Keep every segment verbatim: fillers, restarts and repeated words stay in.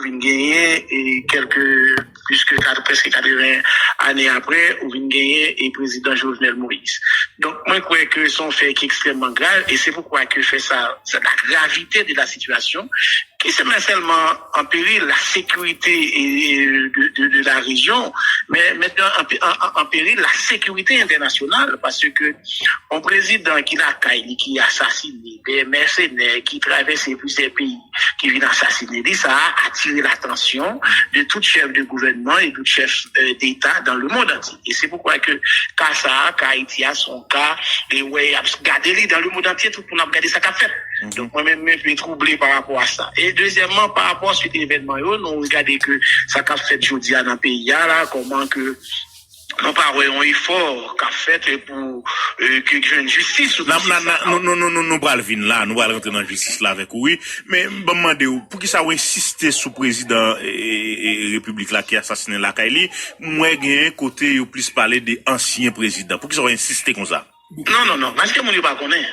vin genyen, e kèlke, plis ke kat- prèske katreven ane apre, ou vin genyen e prezidan Jovenel Moïse. Donk, mwen kwè ke se yon fè ki ekstrèmman grav, e se poukwa ke fè sa, sa, la gravité de la situation, ki se pa sèlman an peril la sécurité e, e de, de, de la région, men mete an, an, an peril la sécurité internationale, paske yon prezidan ki lakay li, ki asasine, de mèsenè ki travèse plizyè peyi, ki vin asasine li, sa a atire latansyon de tout chèf de gouvènman e tout chèf, euh, d'État dans le monde entier. E se poukwa ke ka sa a, ka Ayiti a, se yon ka, e wè, y ap gade li dans le monde entier, tout moun ap gade sa k ap fèt. Donk, mwen menm, mwen pe twouble pa rapò a sa. E dezyèmman, pa rapò a suit evènman yo, nou gade ke sa k ap fèt jodi a nan peyi a la, kòman ke nou pa wè yon efò k ap fèt pou, euh, ke jwenn jistis sou dosye sa a. Nou, nou, nou, nou, nou pral vin la, nou pral rantre nan jistis la avèk ou, wi. Men, ban m mande w, poukisa w ensiste sou prezidan, e, e, e, repiblik la ki asasinen lakay li? M wè gen kote yo plis pale de ansyen prezidan. Poukisa w ensiste konsa? Non, non, non, paske moun yo pa konnen.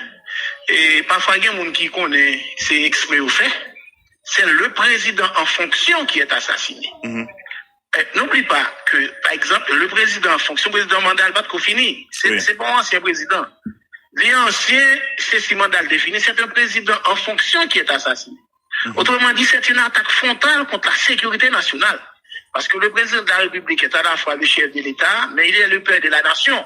E pafwa gen moun ki konnen se ekspre yo fè. C'est le président en fonction qui est assassiné. Mhm. Eh, n'oublie pas que, par exemple, le président en fonction, prezidan manda l pa t ko fini. Se, wi, se pa yon ansyen prezidan. Li ansyen, se si manda l te fini. C'est un président en fonction qui est assassiné. Mhm. Autrement dit, c'est une attaque frontale contre la sécurité nationale. Parce que le président de la République est à la fois le chef de l'État, mais il est le père de la nation.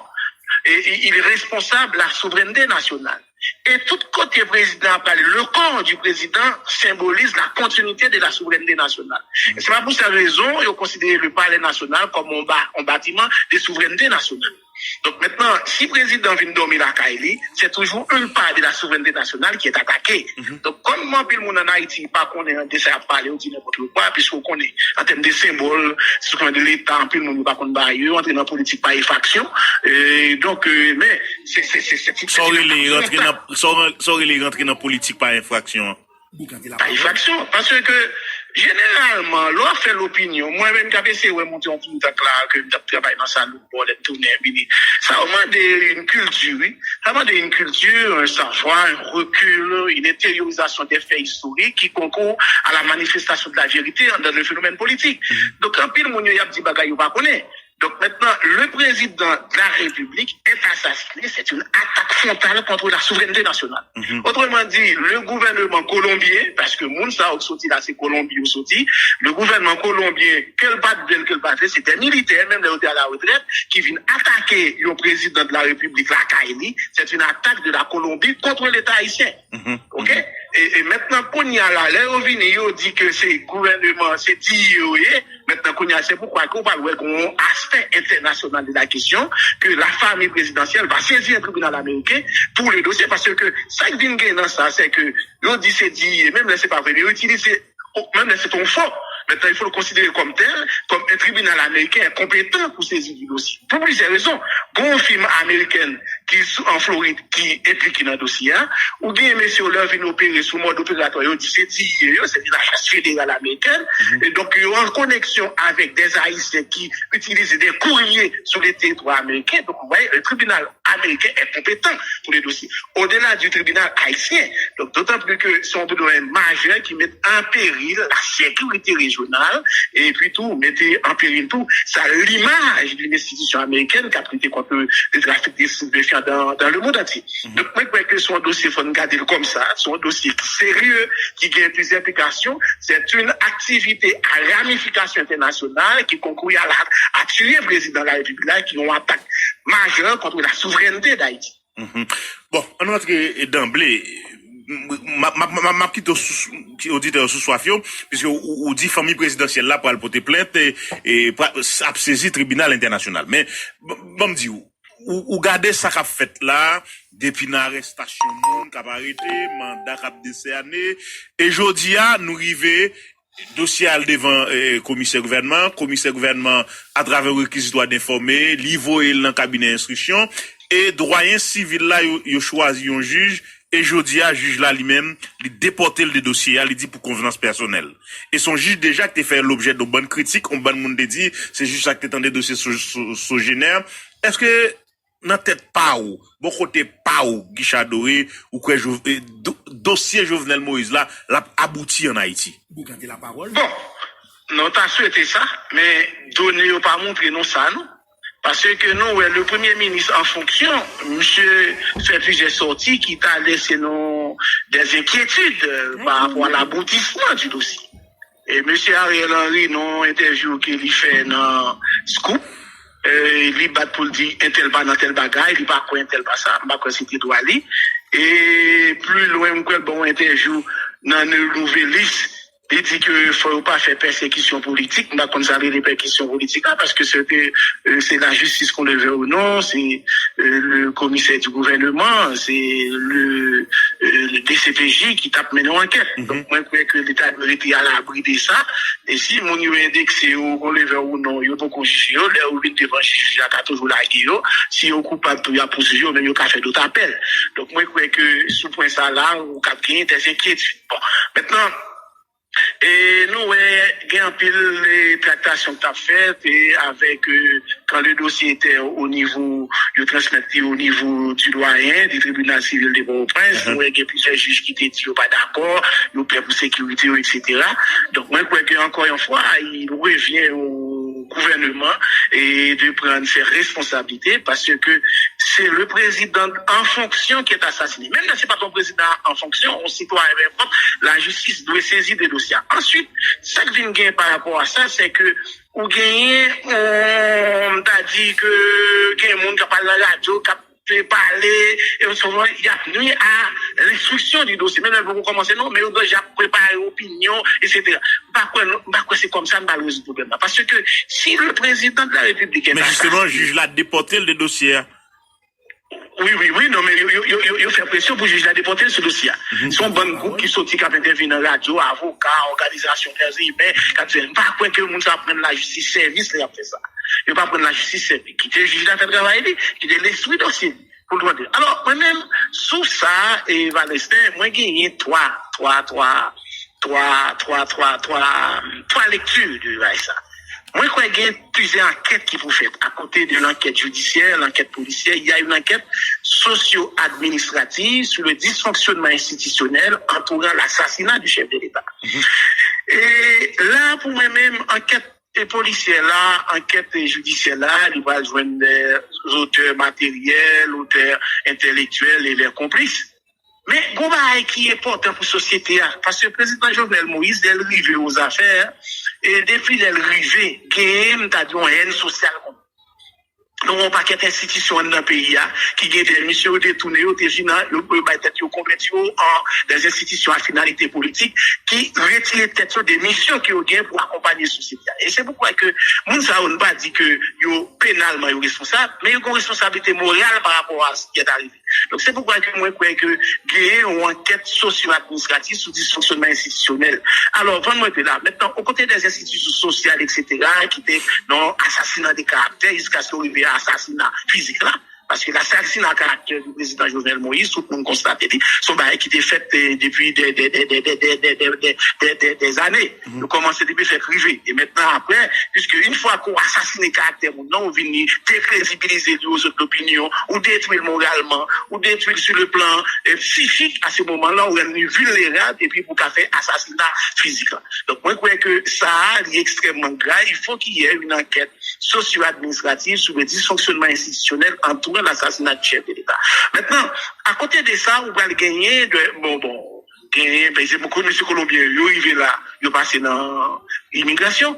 Et il est responsable de la souveraineté nationale. E tout kote prezidan ap pale, le corps du président symbolise la continuité de la souveraineté nationale. E se pa pou sa rezon yo konsidere le palais national comme un, ba, un bâtiment de souveraineté nationale. Donk mentnan, si prezidan vin dòmi lakay li, c'est toujours une part de la souveraineté nationale qui est attaquée. Mhm. Donk, kòm anpil moun ann Ayiti pa konnen de sa y ap pale, yo di nenpòt kwa, piske w konnen, an tèm de senbòl, sou plan de Leta, anpil moun yo pa konn bagay yo, antre nan politik pa efraksyon. E, donk, e, men, se, se, se, se, se, sa w rele rantre nan, sa w, sa w rele rantre nan politik pa enfraksyon an? Pa enfraksyon, paske jeneralman, lè w ap fè lopinyon, mwen menm k ap eseye wè monte yon plim tank la, ke m t ap travay nan sa lòt bò, lè m tounen, m vini. Sa yo mande yon kilti, wi. Sa mande une culture, un savoir, un recul, une intériorisation des faits historiques qui concourt à la manifestation de la vérité dans le phénomène politique. Mhm. Donk, anpil moun yo, y ap di bagay yo pa konnen. Donc maintenant, le président de la République est assassiné, c'est une attaque frontale contre la souveraineté nationale. Mhm. Autrement dit, le gouvernement colombien, paske moun sa yo k soti la, se Kolonbi yo soti, le gouvernement colombien, ke l pa t bèl, ke l pa t rèd, se des militaires, menm lè yo te à la retraite, ki vin atake yon prezidan de la République lakay li, c'est une attaque de la Colombie contre l'État haïtien. Mhm. Ok? Mhm. E, e mentnan, kounye a la, lè yo vini, yo di ke se gouvèneman, se D E A yo ye. Mentnan, kounye a, se poukwa ke w pral wè gen yon aspè entènasyonal de la kesyon, ke la famille présidentielle va saisir un tribunal américain pour le dossier, paske sa k vin gen nan sa, se ke yo di se D E A, menm lè se pa vre, men yo itilize, menm lè se te yon fo, mentnan, il faut le considérer comme tel, comme un tribunal américain est compétent pour saisir du dossier. Pour plusieurs raisons. Gen yon fim amerikèn ki sou, an Florid, ki enplike nan dosye a. Ou gen mesye yo, lè yo vin opere sou mòd operatwa, yo di se D E A yo, se de l'agence fédérale américaine. Mhm. Et donc, yo an koneksyon avec des Haïtiens qui utilisent des courriers sur le territoire américain. Donc, vous voyez, le tribunal américain est compétent pour le dossier. Au-delà du tribunal haïtien. Donc, d'autant plus que se yon pwoblèm majè ki met an peril la sécurité régionale, epi tou, mete an peril tou, sa, limaj d'une institution américaine k ap lite kont le trafic de stupéfiants dans, dans le monde entier. Mhm. Donk, mwen kwè ke se yon dosye, fò n gade l kòmsa, se yon dosye ki serye, ki gen plizyè enplikasyon. C'est une activité à ramification internationale qui concourt à la, à tuer président la République la, qui yon atak majè contre la souveraineté d'Haïti. Mhm. Bon, ann rantre danble. M, m, m, m, m ap kite w sou, oditè yo sou swaf yo, piske ou, ou, ou di fanmi prezidansyèl la pral pote plent e, e pra, ap sezi tribinal entènasyonal. Men, ban, ban m di w, ou, ou gade sa k ap fèt la, depi nan arèstasyon moun k ap arete, manda k ap desène, e jodi a, nou rive dosye a al devan, eh, komisè gouvènman. Komisè gouvènman, atravè rekizitwa de enfòme, li voye l nan kabinè enstriksyon. E dwayen sivil la, yo, yo chwazi yon jij. E jodi a, jij la li menm, li depòte l de dosye a, li di pou konvenans pèsonèl. E se yon jij deja ki te fè lobjè de yon bann kritik, yon bann moun te di, se jij sa ki te tande dosye So-, So-, Sogener. Èske nan tèt pa w, bò kote pa w, Guichard Doré, ou kwè Jo-, eh, do-, dosye Jovenel Moïse la, l ap abouti ann Ayiti? Bon, Nou ta swete sa, men done yo pa montre nou sa, non. Paske nou wè le premye minis an fonksyon, misye fè plizyè sòti ki ta lese nou des inquiétudes pa rapò a laboutisman di dosye. E mesye Ariel Henry, nan yon entèvyou ke li fè nan Scoop, e, li bat pou l di entèl pa nan tèl bagay, li pa kwè entèl pa sa, m pa kwè se te dwa li. E pli lwen, m kwè l ban yon entèvyou nan Le Nouvelliste, li di ke fò yo pa fè pèsekisyon politik. M pa konn sa l rele pèsekisyon politik la, paske se te, e, se lajistis qu'on le veuille ou non, se, e, le commissaire du gouvernement, se le, e, le D C P J ki t ap mennen yon ankèt. Donk, mwen kwè ke li ta dwe rete alabri de sa. E si moun yo endekse yo, qu'on le veuille ou non, yo poko jije yo, lè yo vin devan jij, jij la ka toujou lage yo. Si yo koupab tou, y ap pouswiv yo, men yo ka fè dòt apèl. Donk, mwen kwè ke sou pwen sa la, ou ka genyen des inquiétudes. Bon, mentnan, e nou wè gen anpil, e, traktasyon k t ap fèt, e avèk, e, quand le dossier était au niveau, yo transmèt li au niveau du doyen du tribunal civil de Port-au-Prince, nou wè gen plizyè jij ki te di yo pa dakò, yo pè pou sekirite yo, et cetera. Donk, mwen kwè ke, encore une fois, il revient au gouvernement et de prendre ses responsabilités, parce que c'est le président en fonction qui est assassiné. Menm lè se pa t yon prezidan an fonksyon, yon sitwayen, peu importe, lajistis dwe sezi de dosye a. Answit, sa k vin gen pa rapò a sa, se ke ou genyen, on, m ta di ke gen moun k ap al nan radyo, k ap pale, e souvan, y ap nwi a lenstriksyon di dosye. Menm lè l poko kòmanse non, men yo deja prepare opinyon, et cetera. M pa kwè, m pa kwè se kòmsa n pral rezoud pwoblèm nan. Paske si le président de la République est assassiné, men jisteman, jij la depòte l de dosye a. Wi, wi, wi, non, men yo, yo, yo, yo, yo fè presyon pou jij la depòte l sou dosye a. Se yon bann gwoup ki soti, k ap entèvini nan radyo, avoka, òganizasyon dwa imen, k ap di, m pa kwè ke moun sa ap rann lajistis sèvis lè y ap fè sa. Yo p ap rann lajistis sèvis. Kite jij la fè travay li, kite l enstwi dosye li pou l tande. Alò, mwen menm, sou sa, e Valesten, mwen genyen twa, twa, twa, twa, twa, twa, twa, twa lekti de bagay sa. Mwen kwè gen plizyè ankèt ki pou fèt, akote de lankèt jidisyè, lankèt polisyè, il y a une enquête socio-administrative sur le dysfonctionnement institutionnel entourant l'assassinat du chef de l'État. E la, pou mwen menm, ankèt e polisyè la, ankèt e jidisyè la, li pral jwenn lè zotè materyèl, otè entèlektyèl e lè konplis. Men gon bagay ki enpòtan pou sosyete a, paske prezidan Jovenel Moïse, lè l rive ozafè, e depi lè l rive, genyen, m ta di, yon hèn sosyal kont. Nou gen yon pakèt enstitisyon anndan peyi a ki gen de misyon yo detounen, yo te vin, yo, yo bay tèt yo, konvèti yo an de enstitisyon a finalite politik, ki retire tèt yo de misyon ke yo gen pou akonpanye sosyete a. E se poukwa ke moun sa yo, n pa di ke yo penalman yo responsab, men yo gen yon responsablite moral pa rapò a sa ki rive. Donk, se poukwa ke mwen kwè ke genyen yon ankèt sosyo-administratif sou disfonksyonman enstitisyonèl. Alò, van mwen te la. Mentnan, o kote dè enstitisyon sosyal, et cetera, ki te nan asasina de karaktè, jiskaske yo rive a asasina fizik la. Paske asasina karaktè di prezidan Jovenel Moïse, tout moun konstate li, se yon bagay ki te fèt, eh, depi dè, dè, dè zane. Yo kòmanse depi fèk rive. E mentnan apre, piske yon fwa ke w asasine karaktè moun nan, ou vin dekredibilize li o zye de lopinyon, ou detwi l moralman, ou detwi l sou le plan, eh, psichik, a se moman la, ou rann li vilnerab, epi pou ka fè asasina fizik la. Donk, mwen kwè ke sa a, li ekstrèmman grav. Il faut qu'il y ait une enquête socio-administrative sur le dysfonctionnement institutionnel entourant l'assassinat du chef de l'État. Mentnan, akote de sa, ou pral genyen de, bon, bon, genyen, pa egzanp, mesye Kolonbyen yo, yo rive la, yo pase nan imigrasyon.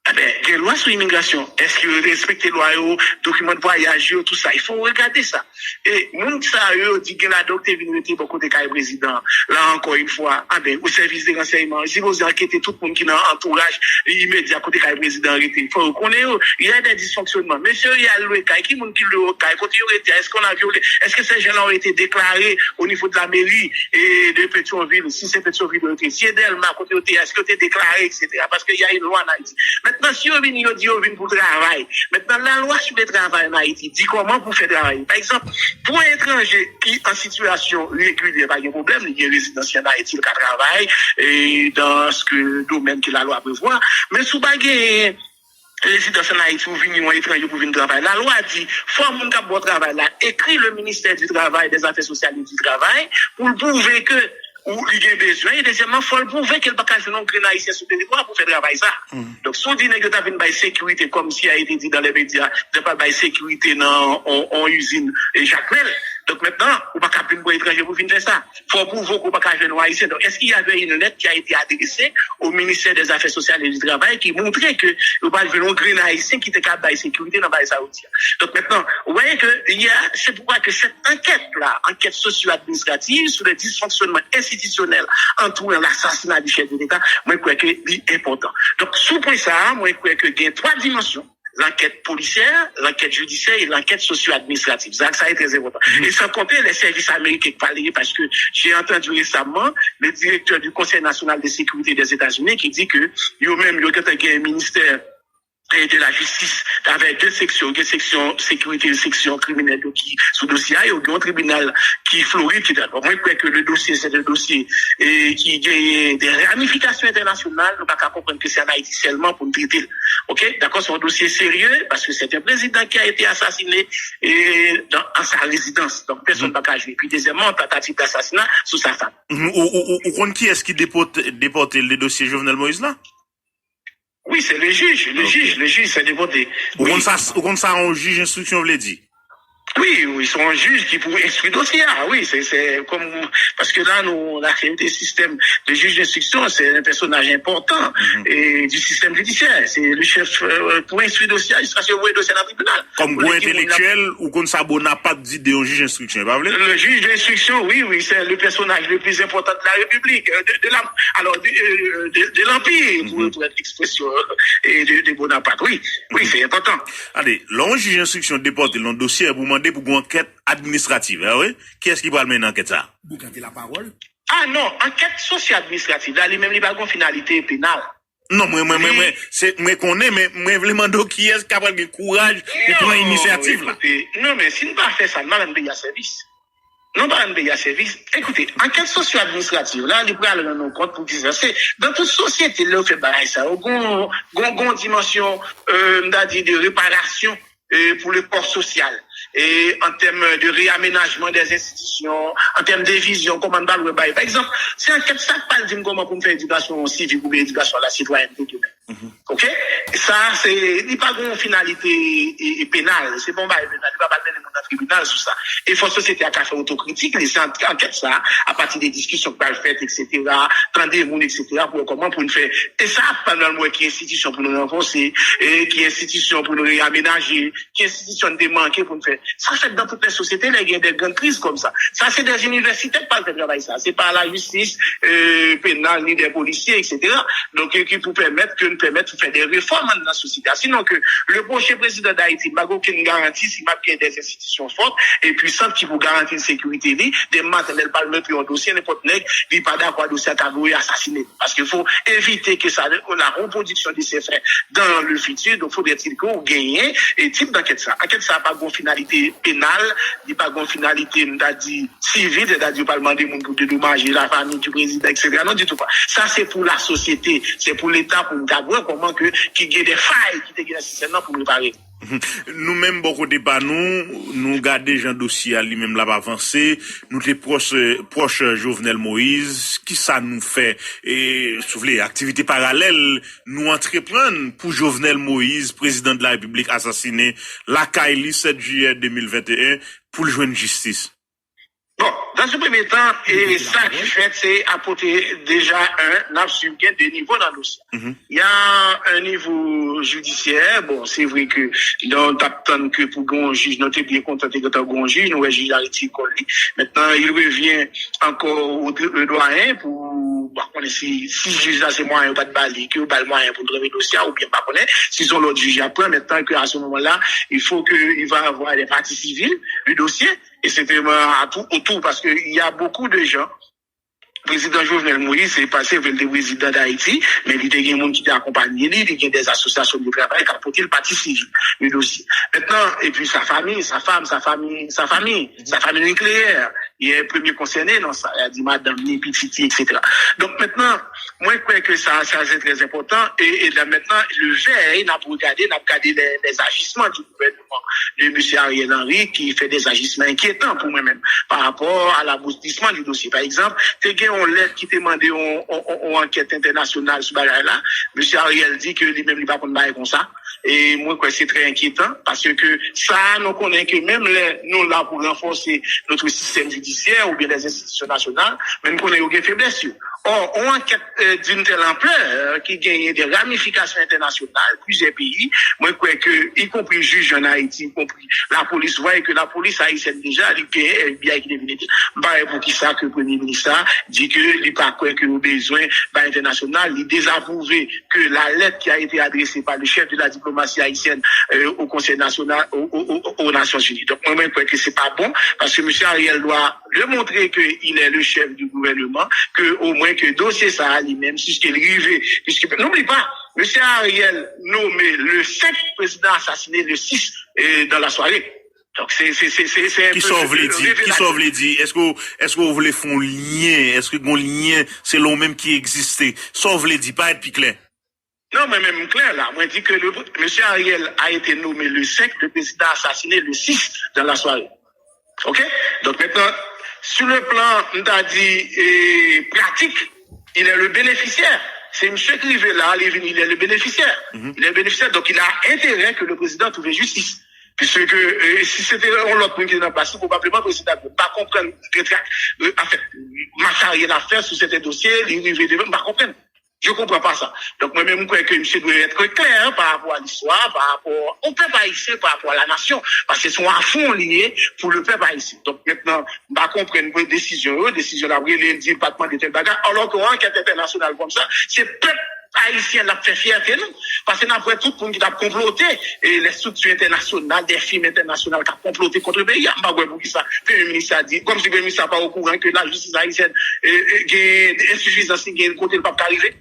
Enben, gen lwa sou imigrasyon. Èske yo respekte lwa yo, dokiman de vwayaj yo, tout sa? Il faut regarder ça. E moun sa yo, yo di gen ladan yo ki te vin rete bò kote kay prezidan. La ankò yon fwa, enben, o sèvis de ransèyman, yo sipoze ankete tout moun ki nan antouraj imedya kote kay prezidan rete. Fò yo konnen yo. Il y a des dysfonctionnements. Mesye yo, y al lwe kay. Ki moun ki lwe yo kay? Kote yo rete? Est-ce qu'on a violé? Est-ce que ces gens-là ont été déclarés au niveau de la mairie et de Pétion-Ville? Si se Petyonvil yo te, si e Dèlma, kote yo te, èske yo te deklare, et cetera? Paske y a une loi en Haïti. Mentnan, si yo vini, yo di yo vin pou travay. Mentnan, la loi sur le travail en Haïti di kòman pou fè travay. Pa egzanp, pou yon etranje ki an sitiyasyon regilye, pa gen pwoblèm, li gen rezidans an Ayiti, li ka travay, e dans ce que, domèn ke la loi prévoit. Men si w pa gen rezidans an Ayiti, ou vini yon etranje pou vin travay. Lalwa di, fò moun k ap ba w travay la ekri le ministère du travail, des affaires sociales et du travail, pou l pwouve ke ou li gen bezwen, e dezyèmman, fò l pwouve ke l pa ka jwenn yon grenn Ayisyen sou teritwa pou fè travay sa. Donk, si w di nèg yo t ap vin bay sekirite, comme cela a été dit dans les médias, yo t ap bay sekirite nan yon, yon izin e Jakmèl. Donk, mentnan, ou pa ka vin pran etranje pou vin fè sa. Fò w pwouve ke w pa ka jwenn yon Ayisyen. Donc, est-ce qu'il y avait une lettre qui a été adressée au ministère des Affaires sociales et du Travail ki montre ke yo pa jwenn yon grenn Ayisyen ki te ka bay sekirite nan bagay sa yo di a. Donk, mentnan, ou wè ke, se poukwa ke cette enquête-là, enquête socio-administrative sur les dysfonctionnements institutionnels entourant l'assassinat du chef de l'État, mwen kwè ke li enpòtan. Donk, sou pwen sa a, mwen kwè ke gen twa dimansyon. L'enquête policière, l'enquête judiciaire et l'enquête socio-administrative. Sa, sa est très important. Et sans compter les services américains qui parlent, parce que j'ai entendu récemment le directeur du Conseil national de sécurité des États-Unis qui dit que yo menm, yo gentan gen ministè de la justice avec deux sections, gen seksyon sekirite, seksyon kriminèl yo ki sou dosye a, yo gen yon tribinal ki Florid ki trete. Mwen kwè ke le dossier, c'est un dossier et qui gagne des ramifications internationales. Nou pa ka konprann ke se an Ayiti sèlman pou n trete l. OK? Dakò, se yon dosye serye, parce que c'est un président qui a été assassiné et dans, en sa résidence. Donc, personne pa ka jwe. Puis, deuxièmement, tentative d'assassinat sous sa femme. Ou, ou, ou, ou konn kiyès ki depòte, depòte le dosye Jovenel Moïse la? Oui, c'est le juge. Le juge, le juge, c'est depòte. Ou konn sa, ou konn sa yon jij enstriksyon vle di? Wi, wi, se yon jij ki pou enstwi dosye a, wi, se, se kòm, paske la, nou, la se yon sistèm de jij enstriksyon, se yon pèsonaj enpòtan e du système judiciaire. Se le chèf pou enstwi dosye a jiskaske yo voye dosye a nan tribinal. Kòm gwo entèlektyèl, ou konn sa Bonaparte di de yon jij enstriksyon, e pa vre? Le juge d'instruction, oui, oui, c'est le personnage le plus important de la République, euh, de, de la, alors, de, euh, de, de l'Empire, pour reprendre l'expression, euh, et de, de Bonaparte. Oui, oui, c'est important. Gade, lè yon jij enstriksyon depòte l nan dosye pou mande pou gen yon ankèt administrativ, e wi, kiyès ki pral mennen ankèt sa a? Boukan te lapawòl. Ah non, ankèt sosyo-administrativ la, li menm, li pa gen finalite penal. Non, mwen, mwen, mwen, mwen, se, mwen konnen, men mwen vle mande w kiyès k ap gen kouraj pou pran inisyativ la. Ekoute, non, men si n pa fè sa, n pa rann peyi a sèvis. Nou pa rann peyi a sèvis. Ekoute, ankèt sosyo-administrativ la, li pral rann nou kont pou ki sa. Se, dans toute société, lè yo fè bagay sa yo, gon, gon, gon dimansyon, euh, m ta di, de reparasyon e pou le corps social, e an tèm de réaménagement des institutions, an tèm de vizyon, kòman n pral wè bagay. Pa egzanp, se ankèt sa k pral di n kòman pou n fè edikasyon sivik oubyen edikasyon a la sitwayènte demen. OK? Sa, se, li pa gen yon finalite e, e penal. Se pa yon bagay penal. Li pa pral mennen moun nan tribinal sou sa. E fò sosyete a ka fè otokritik li, se an-, ankèt sa, apati de diskisyon k pral fèt, etsetera, tande moun, etsetera, pou wè kòman pou n fè. E sa, pandan l wè ki enstitisyon pou nou ranfòse, e ki enstitisyon pou nou reamenaje, ki enstitisyon n te manke pou n fè. Sa fèt dans toutes les sociétés, lè gen de grann kriz kòm sa. Sa se des universités k pral fè travay sa. Se pa lajistis, euh, penal, ni de polisye, etsetera. Donk, ki pou pèmèt ke n pèmèt fè de refòm anndan sosyete a. Sinon ke le pwochen prezidan d Ayiti, m pa gen okenn garanti si m ap gen de enstitisyon fò e pwisan ki pou garanti sekirite li. Demen maten, lè l pral montre yon dosye, nenpòt nèg, li pa dakò a dosye a, ka voye asasinen. Paske fò evite ke sa, la repwodiksyon de se fè dans le futur. Donk, faudrait-il ke w genyen e tip d'ankèt sa. Ankèt sa pa gon finalite penal, li pa gon finalite, m ta di, sivil, sètadi yo pral mande moun pou dedomaje lafanmi di prezidan, etsetera. Non, ditou pa. Sa se pou lasosyete, se pou Leta, pou n ka wè kòman ke, ki gen de fay ki te gen nan sistèm nan pou repare. Nou menm, bò kote pa nou, nou gade jan dosye a li menm l ap avanse. Nou te pwòch, pwòch Jovenel Moïse. Kisa nou fè? E, si w vle, aktivite paralèl nou antreprann pou Jovenel Moïse, prezidan de la Repiblik, asasinen lakay li sèt jiyè de mil venteyen, pou l jwenn jistis? Bon, dans un premier temps, e sa ki fèt, se apòte deja, un, n ap swiv gen de nivo nan dosye a. Il y a un niveau judiciaire. Bon, se vre ke nou t ap tann ke pou gen yon jij, nou te byen kontan te gentan gen yon jij, nou wè jij la retire kò l li. Maintenant, il revient encore au, au doyen pou, m pa konnen si, si jij la se mwayen yo pa t ba li, ke yo ba l mwayen pou l trete dosye a, oubyen m pa konnen si se yon lòt jij y ap pran. Maintenant que à ce moment-là, il faut que il va avoir des parties civiles du dossier. Et c'est vraiment à tout, autour, parce que il y a beaucoup de gens. Prezidan Jovenel Moïse, se pa, se vre, l te prezidan d Ayiti, men li te gen moun ki te akonpanye li, li gen des associations de travail k ap pote l pati sivil, le dossier. Maintenant, et puis sa famille, sa femme, sa famille, sa famille, sa famille nucléaire, il est premier concerné dans ça, c'est-à-dire madame li, pitit li, etsetera. Donc maintenant, mwen kwè ke sa, sa se très important, et, et là maintenant, le veille, n ap regade, n ap gade les, les agissements du gouvernement de monsieur Ariel Henry ki fè des agissements inquiétants pou mwen menm, pa rapò a laboutisman di dosye. Pa egzanp, te gen yon lèt ki te mande yon, yon, yon, yon ankèt entènasyonal sou bagay la. Mesye Ariel di ke li menm li pa konn bagay konsa. E mwen kwè se trè enkyetan, paske sa a nou konnen ke menm lè nou la pou ranfòse notre système judiciaire oubyen les institutions nationales, men nou konnen yo gen feblès yo. Or, yon ankèt euh, d'une telle ampleur euh, ki genyen de ramifikasyon entènasyonal, plizyè peyi, mwen kwè ke, ikonpri jij ann Ayiti, ikonpri lapolis, vwè ke lapolis ayisyèn deja, li genyen F B I ki te vin ede. M pa wè poukisa ke premye minis la di ke li pa kwè ke yo bezwen bay entènasyonal, li dezapwouve que la lettre qui a été adressée par le chef de la diplomatie haïtienne euh, au Conseil national, au- au- au- aux Nations Unies. Donk, mwen, mwen kwè ke se pa bon, paske mesye Ariel dwa demontre ke il est le chef du gouvernement, ke omwen ke dosye sa a li menm, si ke li rive, piske, n'oublie pas, mesye Ariel nome le senk, prezidan asasine le sis euh, dans la soirée. Donk, se se se se se un Kisa w peu vle di? Kisa w revelateur. Vle di? Èske w, èske w vle fè yon lyen? Èske gen yon lyen selon w menm ki egziste? Sa w vle di? Parèt pi klè. Non, mwen menm m klè la. Mwen di ke le, mesye Ariel a été nommé le cinq, le président assassiné le six dans la soirée. OK? Donk mentnan, sur le plan, m ta di, eh, pratik, il est le bénéficiaire. Se misye ki rive la, li vini, il est le bénéficiaire. Il est le bénéficiaire, donc il a intérêt que le président trouve justice. Puisque euh, si se te yon lòt moun ki te nan plas li, pwobableman prezidan pa konprann retrak, euh, anfèt, mache Ariel ap fè sou sèten dosye, li rive devan, m pa konprann. Je comprends pas ça. Donk mwen menm m kwè ke misye dwe être clair par rapport à l'histoire, par rapport au peuple haïtien, par rapport à la nation. Paske se yon afwon li ye pou le peuple haïtien. Donk mentnan, m pa konprann mwen desizyon yo, desizyon l ap rele, l di l pa t mande tèl bagay, alò ke yon ankèt entènasyonal konsa, se pèp ayisyen l ap fè fyète nou. Paske n ap wè tout moun ki t ap konplote, e lè strikti entènasyonal, de fim entènasyonal k ap konplote kont peyi a. M pa kwè poukisa premye minis la di, kòmsi premye minis la pa okouran ke lajistis ayisyèn e, e, gen ensifizans li gen kote l p ap ka rive.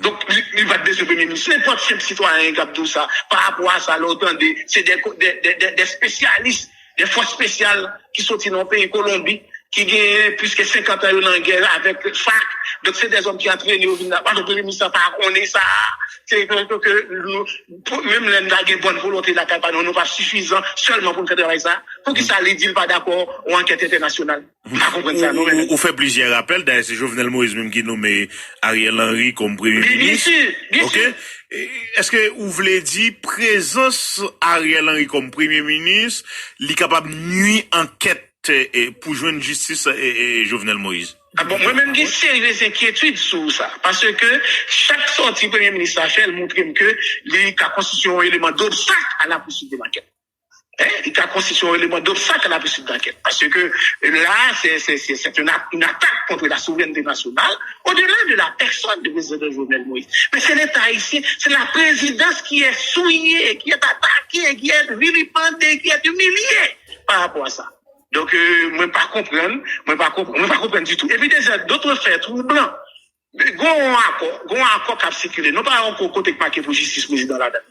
Donk, li, li pa t bezwen premye minis. Nenpòt senp sitwayen k ap di w sa, pa rapò a sa, lè w tande, se de, de, de, de, de spesyalis, de fòs espesyal ki soti nan yon peyi Kolonbi, ki gen plis ke senkant an yo nan gè avèk FARC. Donk, se de zòm ki antrene yo vin la. Alò, premye minis la pa konnen sa. Se ke, ke, ke nou, pou, menm lè n ta gen bòn volonte lakay pa nou, nou pa sifizan sèlman pou n fè travay sa. Poukisa li di l pa dakò yon ankèt entènasyonal? M pa konprann sa, non, men. Ou fè plizyè rapèl, dayè se Jovenel Moïse menm ki nonmen Ariel Henry kòm premye minis. Byen si, byen si. Èske ou vle di prezans Ariel Henry kòm premye minis, li kapab nui ankèt pou jwenn jistis Jovenel Moïse? Ah bon, mwen menm gen serye enkyetid sou sa. Paske chak sòti premye minis la fè, l montre m ke li ka konstitye yon eleman dobstak a la poursuite de lankèt. Hein? Li ka konstitye yon eleman dobstak a la poursuite d'enquête. Paske la, se, se, se, se yon, yon atak kont la souverènte nasyonal, au-delà de la personne de président Jovenel Moïse. Men se Leta ayisyen, se la présidence qui est souillée, qui est attaquée, qui est vilipendée, qui est humiliée par rapport à ça. Donk, euh, mwen pa konprann, mwen pa konprann, mwen pa konprann ditou. Epi de, d'autres faits troublants. Gon yon akò, gon yon akò k ap sikile. Nou pa wè yon kote k make pou jistis prezidan ladan.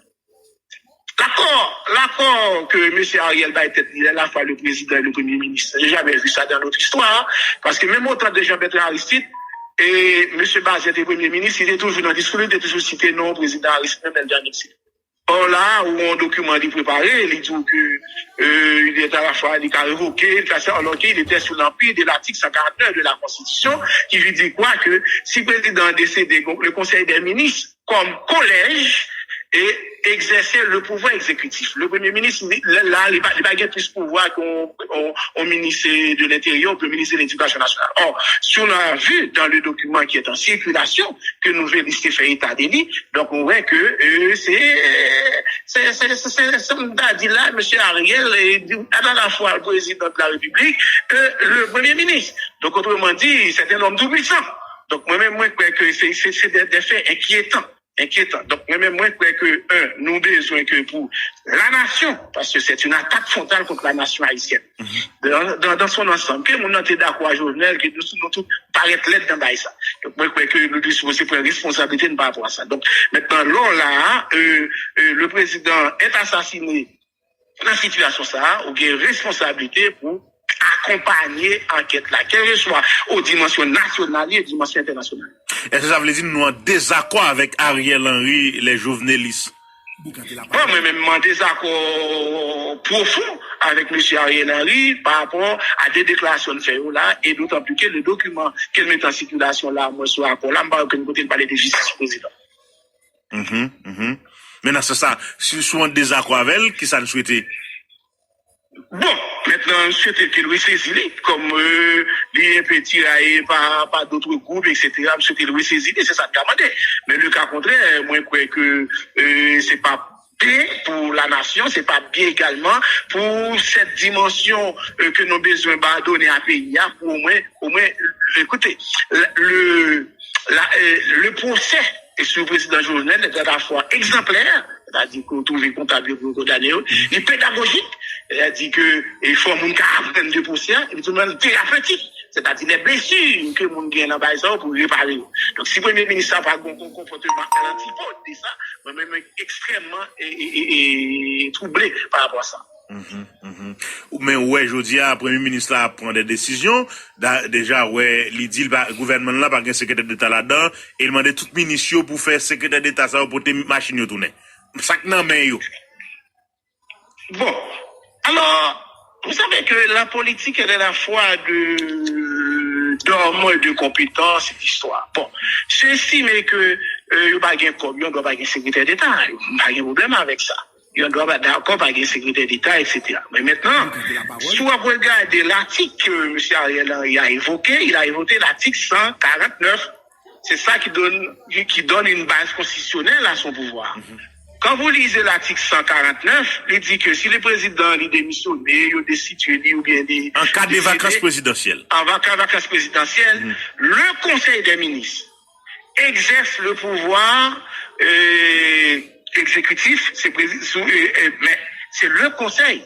L'accord, l'accord que monsieur Ariel bay tête, il est à la fois le président et le premier ministre. J'ai jamais vu ça dans notre histoire, parce que même au temps de Jean-Bertrand Aristide, et monsieur Bazière était premier ministre, il était toujours dans le discours, il était toujours cité non président Aristide, même dans le dernier discours. Or là, ou yon dokiman li prepare, li di w ke euh, il est à la fois li ka revoke, li ka sa, alors qu'il était sous l'empire de l'article cent quarante-neuf de la Constitution, qui lui dit quoi que si président décédé, le Conseil des ministres comme collège et exercer le pouvoir exécutif. Le Premye Minis, li, la, li pa, li pa gen plis pouvwa ke yon, yon, yon minis de l'Intérieur, ke minis de l'Éducation nationale. Or, si on a vu dans le document qui est en circulation, ke Nouvelliste te fè eta de li, donk, ou wè ke euh, se, se, se, se, se, se, m ta di la, mesye Ariel, euh, à la fois le président de la République, euh, le Premier ministre. Donc, autrement dit, c'est un homme tout-puissant. Donk, mwen menm, mwen kwè ke se, se, se de, de fè enkyetan. Enkyetan. Donk, mwen menm, mwen kwè ke, un, nou bezwen ke pou la nation, parce que c'est une attaque frontale contre la nation haïtienne. Dans, dans, dans son ensemble. Ke moun nan te dakò a Jovenel, ke nou, nou tout parèt lèd nan bagay sa. Donk, mwen kwè ke nou te sipoze pran responsablite n pa rapò a sa. Donk, mentnan, lè w la, euh, euh, le président est assassiné, nan sitiyasyon sa a, ou gen responsablite pou akonpanye ankèt la, kèlkeswa o dimansyon nasyonal li, o dimansyon entènasyonal. Èske sa vle di nou an dezakò avèk Ariel Henry, les jovenelistes? Bon, mwen menm, m an dezakò pwofon avèk mesye Ariel Henry pa rapò a de deklarasyon l fè yo la, e dotan pli ke le dokiman ke l mete an sikilasyon la, mwen sou akò la, m pa wè okenn kote l pale de jistis pou prezidan. Mhm, mhm. Men nan sans sa, si, si w an dezakò avè l, kisa n swete? Bon, mentnan, m swete ke l resezi li, kòm euh, li enpe tiraye pa, pa dòt gwoup, etsetera, m swete l resezi li, se sa n ka mande. Men le ka kontrè, mwen kwè ke euh, se pa byen pou la nasyon, se pa byen egalman pou sèt dimansyon euh, ke nou bezwen ba done a peyi a, pou omwen, omwen, ekoute, le, le, la, euh, le pwosè sou prezidan Jovenel est à la fois exemplaire, c'est-à-dire que vous trouvez comptable pour condamner, il est pédagogique, c'est-à-dire que il faut moun ka apprendre de procès, et puis tout le monde thérapeutique, c'est-à-dire les blessures que moun gen nan bagay sa yo pou repare yo. Donc si premye minis sa pa gon gon konpòteman à l'antipode de sa, mwen menm extrêmement et, et, et, et troublé par rapport à ça. Mhm, mhm. Ou- Men ou wè jodi a premye minis la ap pran de desizyon. Da- Deja wè li di l pa- gouvènman l la pa gen sekretè deta ladan, e l mande tout minis yo pou fè sekretè deta sa yo pote machin yo tounen. Sa k nan men yo? Bon, alors, vous savez que la politique, elle est la fois de d'hommes et de compétences et d'histoire. Bon, je estimé que euh, yo pa gen kòb, yo dwa pa gen sekretè deta, pa gen pwoblèm avèk sa. Yo dwa pa dakò pa gen sekretè deta, etsetera. Men mentnan, si w ap regade latik ke mesye Ariel Henry a evoke, il a évoqué l'article cent quarante-neuf. C'est ça qui donne, qui donne une base constitutionnelle à son pouvoir. Quand vous lisez l'article cent quarante-neuf, li di ke si le président li démissionné, yo destitué li oubyen li An ka de vakans prezidansyèl. An ka vakans prezidansyèl, le Conseil des ministres exerce le pouvoir euh, exécutif, c'est prési- sous- euh, euh, mais c'est le Conseil,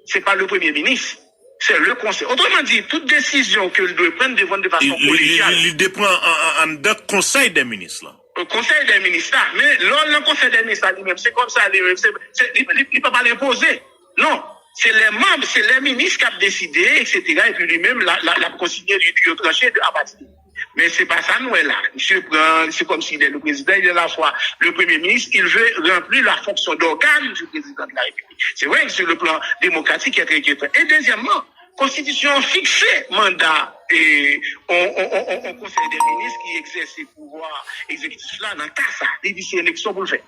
c'est pas le Premier ministre, c'est le Conseil. Autrement dit, toute décision que l dwe pran, l dwe pran de façon Li- li- collégiale. Li li depan an- an- anndan konsèy dè minis lan. Konsèy dè minis la, men lè w nan konsèy dè minis la li menm, se kòm sa li menm, se, se, li, li, li pa pale enpoze. Non, se lè manm, se lè minis k ap deside, etsetera. Epi li menm, la, la, l ap konsidere li yo tranche de apati de. Men se pa sa nou wè la. Misye pran, se kòm si il est le président, il est à la fois le premier ministre, il veut remplir la fonction d'organe du président de la République. C'est vrai que sur le plan démocratique, c'est très inquiétant. Et deuxièmement, konstitisyon an fikse manda e on, on, on, on, on konsèy de minis ki egzèse pouvwa egzekitif la nan ka sa. Li di se eleksyon pou l fè.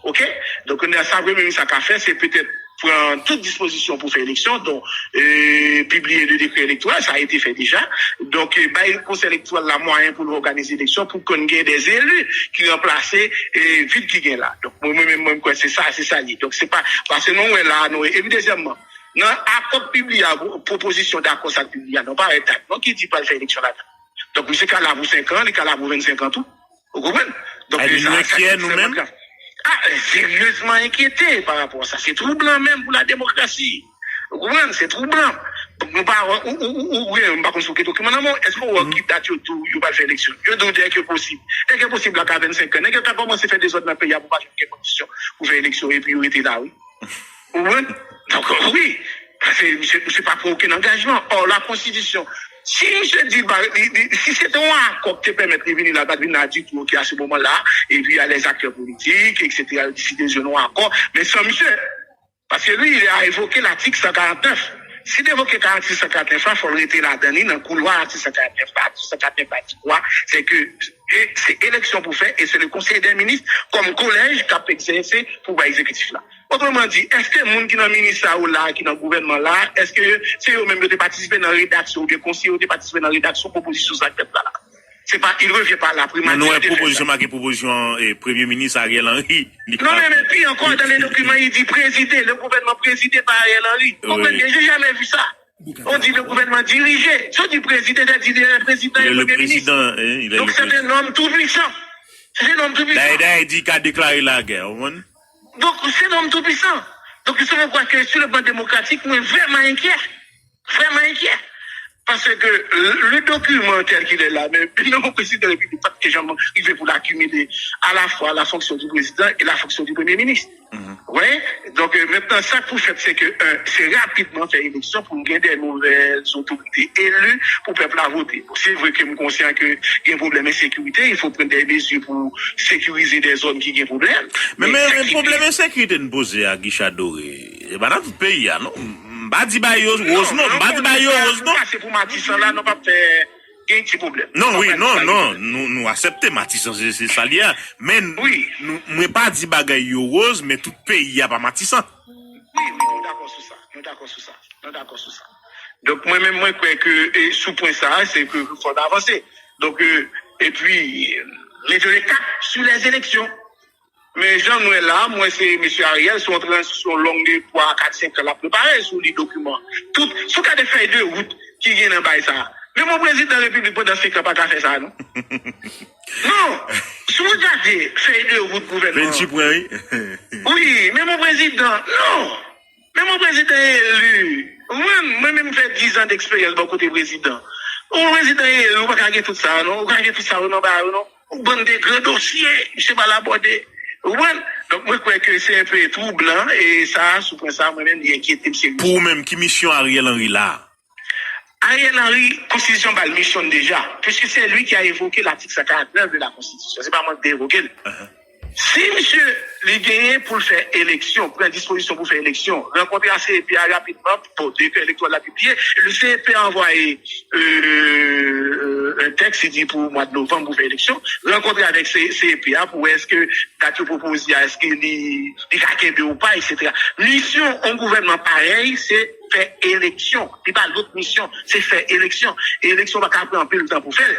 Oke? Donk, sa premye minis la ka fè, se petèt pran tout dispozisyon pou fè eleksyon, donk euh, pibliye le décret électoral, sa a été fait déjà. Donk, euh, bay konsèy elektoral la mwayen pou l òganize eleksyon, pou konn gen de eli ki ranplase euh, vid ki gen la. Donk, mwen, mwen menm, mwen, m kwè se sa, se sa li. Donk, se pa, paske nou wè la, nou, epi dezyèmman, nan akò k pibliye a, pwopozisyon dakò sa k pibliye a, nou pa wè dat non ki di pral fè eleksyon ladan. Donk, misye ka la pou senk an, li ka la pou vennsenk an tou. Ou konprann? Donk, Ay, nou enkyè nou menm? Ah, seryezman enkyete pa rapò a sa. Se troublan menm pou la demokrasi. Ou konprann? Se troublan. Donk, nou pa, ou, ou, ou, ou, ou, m pa konn si w gen dokiman nan men w, èske w wè ki dat yo di w yo pral fè eleksyon? Yo di w dèke posib. Dèke posib la ka vennsenk an. Nèg yo ka kòmanse fè dezòd nan peyi a pou pa jwenn kèk kondisyon pou fè eleksyon epi yo rete la, wi. Ou konprann? Donk, wi. Paske misye, misye pa pran okenn angajman. Ò, la konstitisyon, si misye di, ba, li, li, si se te yon akò ki te pèmèt li vini la, l pa t vin la ditou, oke, a se moman la, epi a lè zaktè politik, etsetera, yo deside jwenn yon akò, men san misye. Paske li, li a evoke latik san karant nèf. Si l evoke latik san karant nèf la, fò l rete ladan li, nan koulwa latik san karant nèf la, latik san karant nèf la di kwa, se ke e, se eleksyon pou fè, e se le konsèy dè minis kòm kolèj k ap egzèse pouvwa egzekitif la. Otreman di, èske moun ki nan minis sa yo la, ki nan gouvènman la, èske se yo menm yo te patisipe nan redaksyon oubyen konseye yo te patisipe nan redaksyon pwopozisyon sa k fèt la la? Se pa, il revient pa la Men nou primati wè de fè sa. Pwopozisyon make pwopozisyon eh, premye minis Ariel Henry. Li Non, pa- men, men pi ankò, dans les documents, il dit présidé, le gouvernement présidé par Ariel Henry. Konprann byen, j'ai jamais vu ça. On dit le gouvernement dirigé. Si on dit présidé, ça dit le président et Le, le le premier ministre. Prezidan, eh, il est Donc le c'est président. Un homme tout puissant. C'est un homme tout puissant. Dayè, dayè, di ka deklare lagè, ou konprann? Donc c'est un homme tout puissant. Donc je crois que sur le plan démocratique, mwen vrèman enkyè. Vrèman enkyè. Paske le, le dokiman tèl ki lè la, men non, prezidan repiblik pa t janm rive pou l akimile alavwa la fonksyon di prezidan e la fonksyon di premye minis. Wi, donk mentnan sa k pou fèt se ke un, se rapidman fè eleksyon pou n gen de nouvèl otorite eli pou pèp la vote. Bon, se vre ke m konsyan ke gen pwoblèm ensekirite, il faut prendre des mesures pour sécuriser des zones ki gen pwoblèm. Men men men pwoblèm ensekirite n poze a Guichard Doré, e pa nan tout peyi a non. M pa di bagay yo woz non, m pa di bagay yo woz non. Pase pou Matisan la, nou p ap fè gen ti pwoblèm. Non, wi, non, non, nou, nou aksepte Matisan, se, se sa li ye. Men, nou, mwen pa di bagay yo woz, men tout peyi a pa Matisan. Wi, wi, nou dakò sou sa. Nou dakò sou sa. Nou dakò sou sa. Donk, mwen menm, mwen kwè ke, e, sou pwen sa a, se ke fò n avanse. Donk, e, epi, mete le kap sou lèzeleksyon. Men jan m wè la, m wè se mesye Ariel, se yon tranzisyon long de twa, kat, senk an l ap prepare sou li dokiman. Tout, si w gade fèy de wout ki gen nan bagay sa a. Menm yon prezidan repiblik pandan senk an pa ka fè sa, non. Non! Si w gade fèy de wout gouvènman an. Wi, menm yon prezidan, non! Menm yon prezidan eli. Mwen, mwen menm fè diz an deksperyans bò kote prezidan. Yon prezidan eli, ou pa ka gen tout sa, non. Ou ka gen tout sa, non, ba yo, non. Yon bann de gran dosye, misye pral abòde. Ou konprann? Donk, mwen kwè ke se enpe twoublan, e sa, sou pwen sa, mwen menm, li enkyete m seryezman. Pou ou menm, ki misyon Ariel Henry la? Ariel Henry, konstitisyon ba l misyon l deja, puisque c'est lui qui a évoqué l'article cent quarante-neuf de la Constitution. Se pa mwen ki te evoke l. Si misye li genyen pou l fè eleksyon, pran dispozisyon pou fè eleksyon, rankontre a C E P a rapidman, bon, dekrè elektoral la pibliye, le C E P a anvwaye euh, un texte, li di pou mwa de novanm pou fè eleksyon, rankontre avèk C- CEP a pou wè èske dat yo pwopoze a, èske li, li ka kenbe ou pa, etsetera. Misyon yon gouvènman parèy, se fè eleksyon. Li pa lòt misyon, se fè eleksyon. E eleksyon pa ka pran anpil tan pou fè l.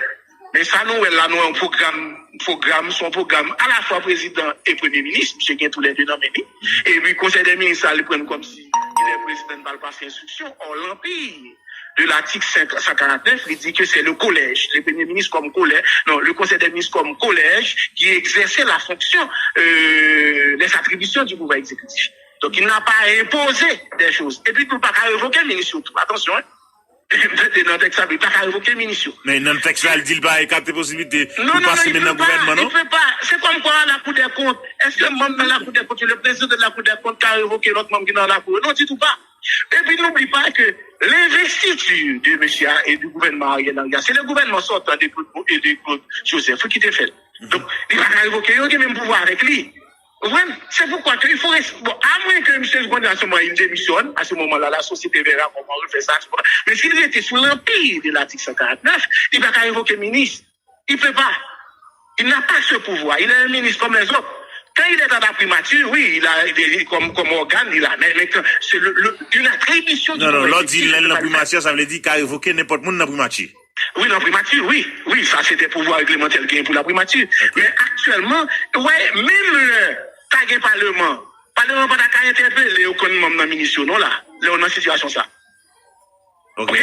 Men sa nou wè la, nou wè yon pwogram, pwogram, se yon pwogram alafwa prezidan e premye minis, misye gen toulède nan men li. Epi konsèy dè minis la, li pran l kòmsi li lè prezidan pa l pase enstriksyon. Or, l anpil de l'article cent quarante-neuf, il dit que c'est le collège, le Premier ministre comme collège, non, le Conseil des ministres comme collège qui exerçait la fonction, euh, les attributions du pouvoir exécutif. Donc, il n'a pas imposé des choses. Et puis, il ne peut pas révoquer le ministre. Attention, hein. Nan tèks la, il pas révoquer ministre. Men nan tèks la, li di l pa ekate posiblite pou l pase men nan gouvènman, non? Non, non, non, il peut pas. C'est comme quoi la Cour des comptes. Est-ce que membre de la Cour des comptes, le président de la Cour des comptes, qui a révoqué l'autre membre qui est dans la Cour? Non, du tout pas. Et puis, n'oublie pas que l'investiture de monsieur A- et du gouvernement Ariel Henry, c'est le gouvernement sortant de Claude, et de Claude Joseph qui te fait. Donc, il va révoquer, il a même pouvoir avec lui. Ou konprann? C'est pourquoi que il faut res- bon, à moins que monsieur Gonda seulement il démissionne, à ce moment-là, la société verra comment on fait ça. Mais s'il était sous l'empire de l'article cent quarante-neuf, il va pas révoquer ministre. Il peut pas. Il n'a pas ce pouvoir. Il est un ministre comme les autres. Quand il est à la primature, oui, il a des- comme, comme organe, il a. Mais, mais quand c'est le, le- une attribution du pouvoir exécutif, il peut pas le faire. Non, non, lè w di lè l nan primati a, sa vle di ka revoke nenpòt moun nan primati. Wi, nan primati, wi. Wi, sa se de pouvwa reglemantè l genyen pou la primati. Men aktyèlman, wè, menm lè pa gen paleman, paleman pa ta ka entèpele okenn manm nan minis yo non la, lè w nan sitiyasyon sa. Ok.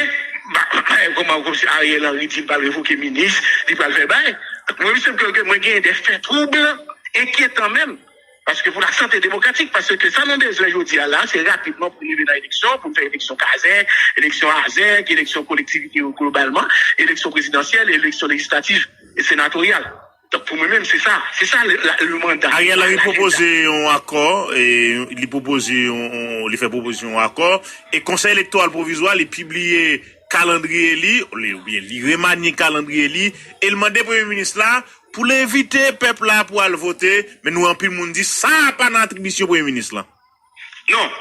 Ba, ba, kòman, kòmsi Ariel Henry di l pral revoke minis, li pral fè bay. Mwen, misye, ke, ke mwen genyen de fè twoublan, enkyetan menm. Paske pou la sante demokratik, paske sa nou bezwen jodi a la, se rapidman pou n rive nan eleksyon, pou n fè eleksyon kazèk, eleksyon azèk, eleksyon kolektivite yo globalman, eleksyon prezidansyèl, eleksyon lejislatif e senatoryal. Donk pou mwen menm, se sa, se sa le, la, le manda. Ariel Henry pwopoze yon akò, e, li pwopoze yon, yon- li fè pwopozisyon yon akò, e Konsèy Elektoral Pwovizwa, li pibliye kalandriye li, li, oubyen li remanye kalandriye li, e l mande Premye Minis la pou l envite pèp la pou al vote, men nou wè anpil moun di sa pa nan atribisyon Premye Minis lan. Non.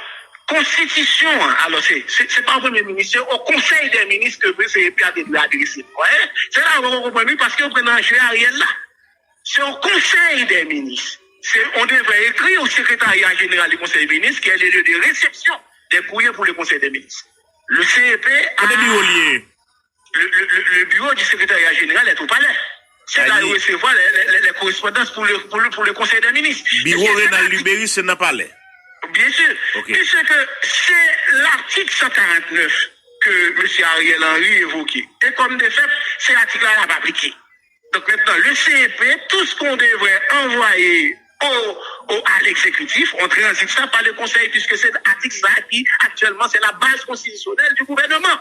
Konstitisyon an, alò se, se, se pa premye minis, se o Konsèy dè Minis ke CEP a te dwe adrese. Wè, se la ou konprann wi, paske yo pran nan je Ariel la. Se o Konsèy dè Minis. Se, on devrait écrire au secrétariat général du Conseil des ministres, qui est le lieu de réception des courriers pour le Conseil des ministres. Le CEP a... Kote biwo l ye? Le, le, le, le bureau du secrétariat général est au palais. C'est là où recevoir les, les, les, les correspondances pour le, pour le, pour le Conseil des ministres. Biwo Renald Lubérice se nan palè. Bien sûr. Ok. Puisque c'est l'article cent quarante-neuf que monsieur Ariel Henry évoquait. Et comme de fait, c'est l'article-là n'a pas appliqué. Donc maintenant, le CEP, tout ce qu'on devrait envoyer au, au, à l'exécutif, on transite ça par le Conseil, puisque c'est l'article ça qui, actuellement, c'est la base constitutionnelle du gouvernement.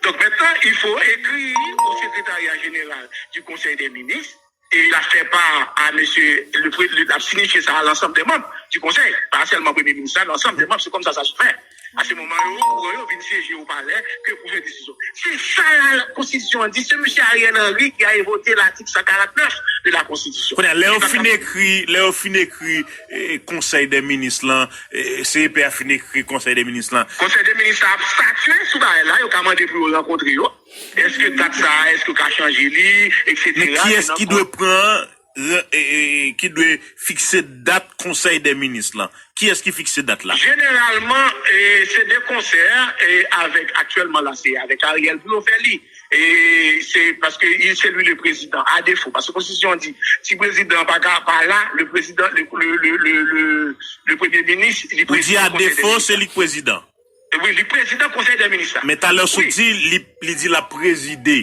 Donk mentnan, il faut écrire au secrétariat général du Conseil des ministres et la faire part à monsieur le, le, la signifier ça à l'ensemble des membres du Conseil, pas seulement Premier ministre, l'ensemble des membres, c'est comme ça ça se fait. A se moman yo, kouran yo vin siyeje o palè ke pou fè desizyon. Se sa la konstitisyon an di, se mesye Ariel Henry ki a envoke latik san karant nèf de la konstitisyon. Kounye a, lè yo fin ekri, lè yo fin ekri eh, konsèy dè minis lan, eh, C E P a fin ekri konsèy dè minis lan. Konsèy dè minis la ap statye sou bagay la, yo ka mande pou yo rankontre yo. Èske dat sa a, èske yo ka chanje li, etsetera. Men kiyès ki dwe pran, eh, eh, ki dwe fikse dat konsèy dè minis lan? Kiyès ki fikse dat la? Jeneralman, eh, se de konsè, eh, avèk, aktyèlman la, se avèk Ariel pou yo fè li. E se paske il se lui le président, à défaut. Paske konstitisyon an di, si prezidan pa ka pa la, le président, le, le, le, le, le, le premye minis, li prezidan konsèy dè minis la. Ou di a defo, se li k prezidan. E wi, li prezidan konsèy dè minis la. Men talè w sot di, li, li di l ap prezide.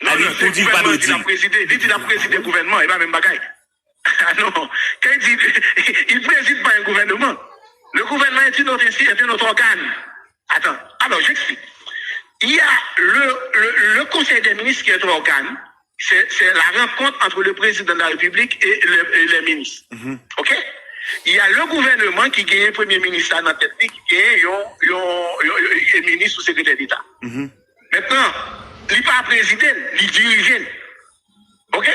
Non, non, se gouvènman an di l ap prezide. Li di l ap prezide gouvènman, e pa menm bagay. Ah non, quand il dit, il préside pas un gouvernement. Le gouvernement est une autre insti-, est un autre organe. Attends, alors j'explique. Il y a le, le, le Conseil des ministres qui est un organe, c'est, c'est la rencontre entre le président de la République et, le, et les ministres. OK? Il y a le gouvernement ki gen premye minis la nan tèt li, ki gen yon, yon, yon, yon, yon minis ou sekretè deta. Mentnan, li pa prezide l, li dirije l. OK?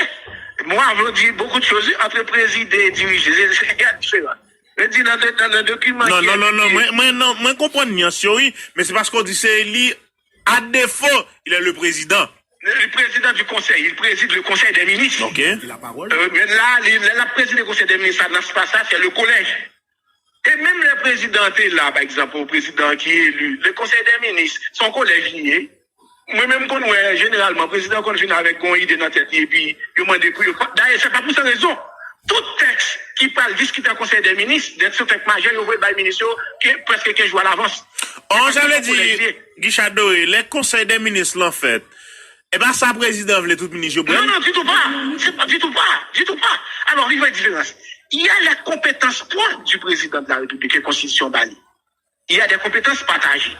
Moi, je dis beaucoup de choses entre présider et diriger. C'est, c'est, il y a une différence. Je dis dans, dans, dans le document. Non, non, non, non, mwen, mwen, non, mwen konprann nyans yo, wi, men se paske w di se li, à défaut, il est le président. Le, le président du conseil, il préside le conseil des ministres. OK. Euh, men la, li, lè l ap prezide konsèy dè minis la, nan espas sa, c'est le collège. E menm lè prezidan an te la, pa egzanp, yon prezidan ki eli, le konsèy dè minis, se yon kolèj li ye. Mwen menm, m konn wè, jeneralman, prezidan konn vin avèk yon ide nan tèt li, epi yo mande pou yo. Dayè, se pa pou san rezon. Tout tèks ki pral diskite an konsèy dè minis, dèt se tèks majè, yo voye bay minis yo ke, prèske kenz jou alavans. Oh, sa vle di, Guichard Doré, lè konsèy dè minis lan fèt, e pa sa prezidan vle tout minis yo pran? Non, non, ditou pa. Se pa ditou pa. Ditou pa. Alò, li fè diferans. Il y a les compétences propres du président de la République ke konstitisyon ba li. Il y a des compétences partagées.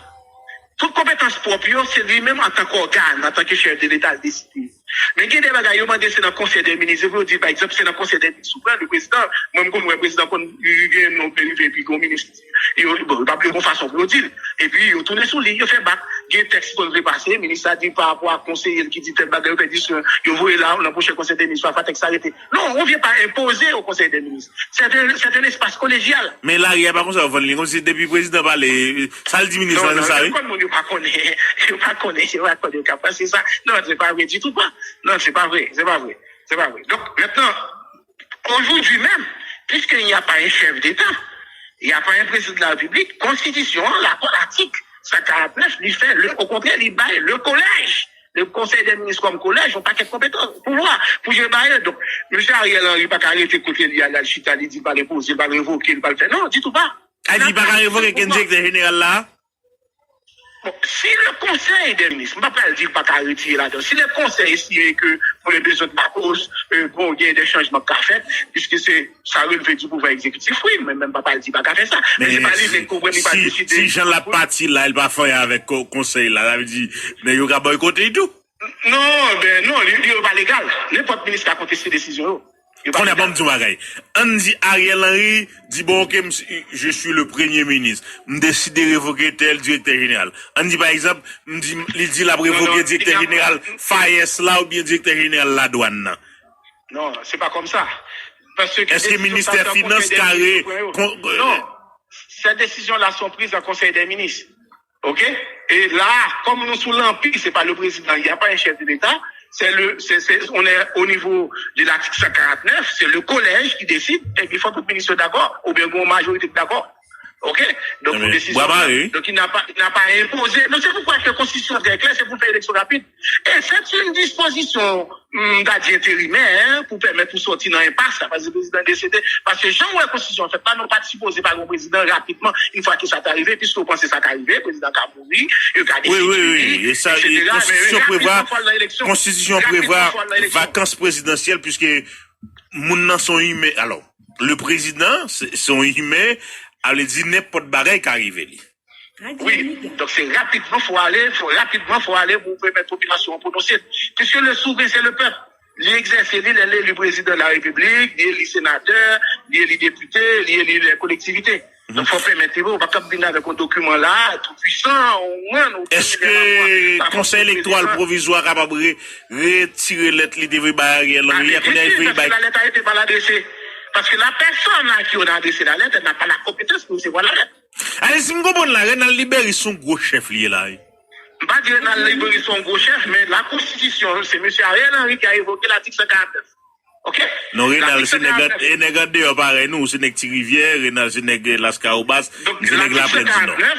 Tout konpetans pwòp yo, se li menm antanke ògàn, antanke chèf de leta, l deside. Men gen de bagay yo mande se nan konsèy dè minis, yo pou yo di, pa egzanp, se nan konsèy dè minis ou pran, le prezidan, mwen m konn wè prezidan konn gen non pe rive epi gen yon minis ki di, yo, bon, yo pa vle gon fason pou yo di l. Epi yo tounen sou li, yo fè bak. Gen tèks ki konn vle pase, minis la di pa rapò a konseye l ki di tèl bagay, yo pèdi swen, yo voye la, nan pwochen konsèy dè minis, pafwa tèks la rete. Non, on vient pas imposer au conseil des ministres. C'est un, c'est un espace collégial. Men lari a pa konsa yo vann li, kòmsi depi prezidan pale, sa l di minis la, se sa, wi. Non, non, yo konn moun, yo pa konnen, yo pa konnen, yo pa konnen, yo ka panse sa. Non, se pa vre ditou pa. Non, se pa vre, se pa vre, se pa vre. Donk, mentnan, aujourd'hui même, puisqu'il n'y a pas un chef d'État, il n'y a pas un président de la République, konstitisyon an, la, latik san karant nèf, li fè, le, au contraire, li bay le collège, le conseil des ministres comme collège, yon pakèt konpetans, pouvwa, pou jere bagay yo. Donk, mesye Ariel Henry pa ka rete kote li a, l al chita, li di l pral enpoze, l pral revoke, l pral fè. Non, ditou pa. A di, li pa ka revoke ke direktè jeneral la? Bon, si le conseil des ministres, m pa pral di l pa ka retire ladan. Si le conseil estime que pour les besoins de la cause, euh, bon, il y a des changements qui à faire, puisque c'est, ça relève du pouvoir exécutif, wi, men, men m pa pral di l pa ka fè sa. Men se pa li menm ki konprann li pa deside. Si jan l ap pati la, li pa fè anyen avèk ko-, konsèy la, sa vle di, nèg yo ka bòykote l tou. Non, ben non, li, li yo pa legal. Nenpòt minis ka konteste desizyon yo. Yo pa legal. Kounye a, ban m di yon bagay. Ann di Ariel Henry di, bon, ok, m, je suis le premier ministre. M deside revoke tèl direktè jeneral. Ann di, pa egzanp, m di, li di l ap revoke direktè jeneral FAES la oubyen direktè jeneral ladwàn nan. Non, se pa kòmsa. Paske... Èske ministè finans ka re... Non. Ces décisions-là sont prises en conseil des ministres. OK? Et là, comme nous sous l'empire, c'est pas le président, il n'y a pas un chef de l'État, c'est le, c'est, c'est, on est au niveau de l'article cent quarante-neuf, c'est le collège qui décide, et il faut tout ministre d'accord, ou bien une majorité d'accord. OK? Donc, pour décision, donc il n'a pas, il n'a pas imposé. Donc, c'est pourquoi que la Constitution est très claire, c'est pour faire élection rapide. Et c'est une disposition, m ta di enterimè, pou pèmèt ou sòti nan enpas la, paske prezidan desede, paske jan w wè konstitisyon an fèt la, nou pa t sipoze pa gen yon prezidan rapidman, yon fwa ke sa ta rive, piske w panse sa ka rive, prezidan ka mouri, yo ka destitue li, etsetera. Men rapidman fò al nan eleksyon. Konstitisyon an prevwa vakans prezidansyèl, piske moun nan se yon imen. Alò, le prezidan, se, se yon imen, sa vle di nenpòt bagay ka rive li. Wi, donk se rapidman fò ale, fò, rapidman fò ale pou pèmèt popilasyon an pwononse l. Puisque le souverain, c'est le peuple. Li egzèse li lè l eli prezidan la repiblik, li eli senatè, li eli depite, li eli lè kolektivite. Donk, fò pèmèt li, ou pa kab vin avèk yon dokiman la, tou pwisan, ou mwen, ou Èske Konsèy Elektoral Pwovizwa kapab re- retire lèt li te voye bay Ariel Henry a, kounye a li voye bay. Paske la lèt a été mal adressée. Parce que la personne à qui on a adressé la lettre, elle n'a pas la compétence pour recevoir la lettre. Ale, si m konprann la, Renald Liberis se yon gwo chèf li ye la, wi. M pa di Renald Liberis se yon gwo chèf, men la konstitisyon, se mesye Ariel Henry ki a evoke latik san karant nèf. Ok? Non, Renald se nèg an- e nèg andeyò parèy nou, se nèg Ti Rivyè, Renald se nèg Laskawobas, se nèg Laplèn di Nò.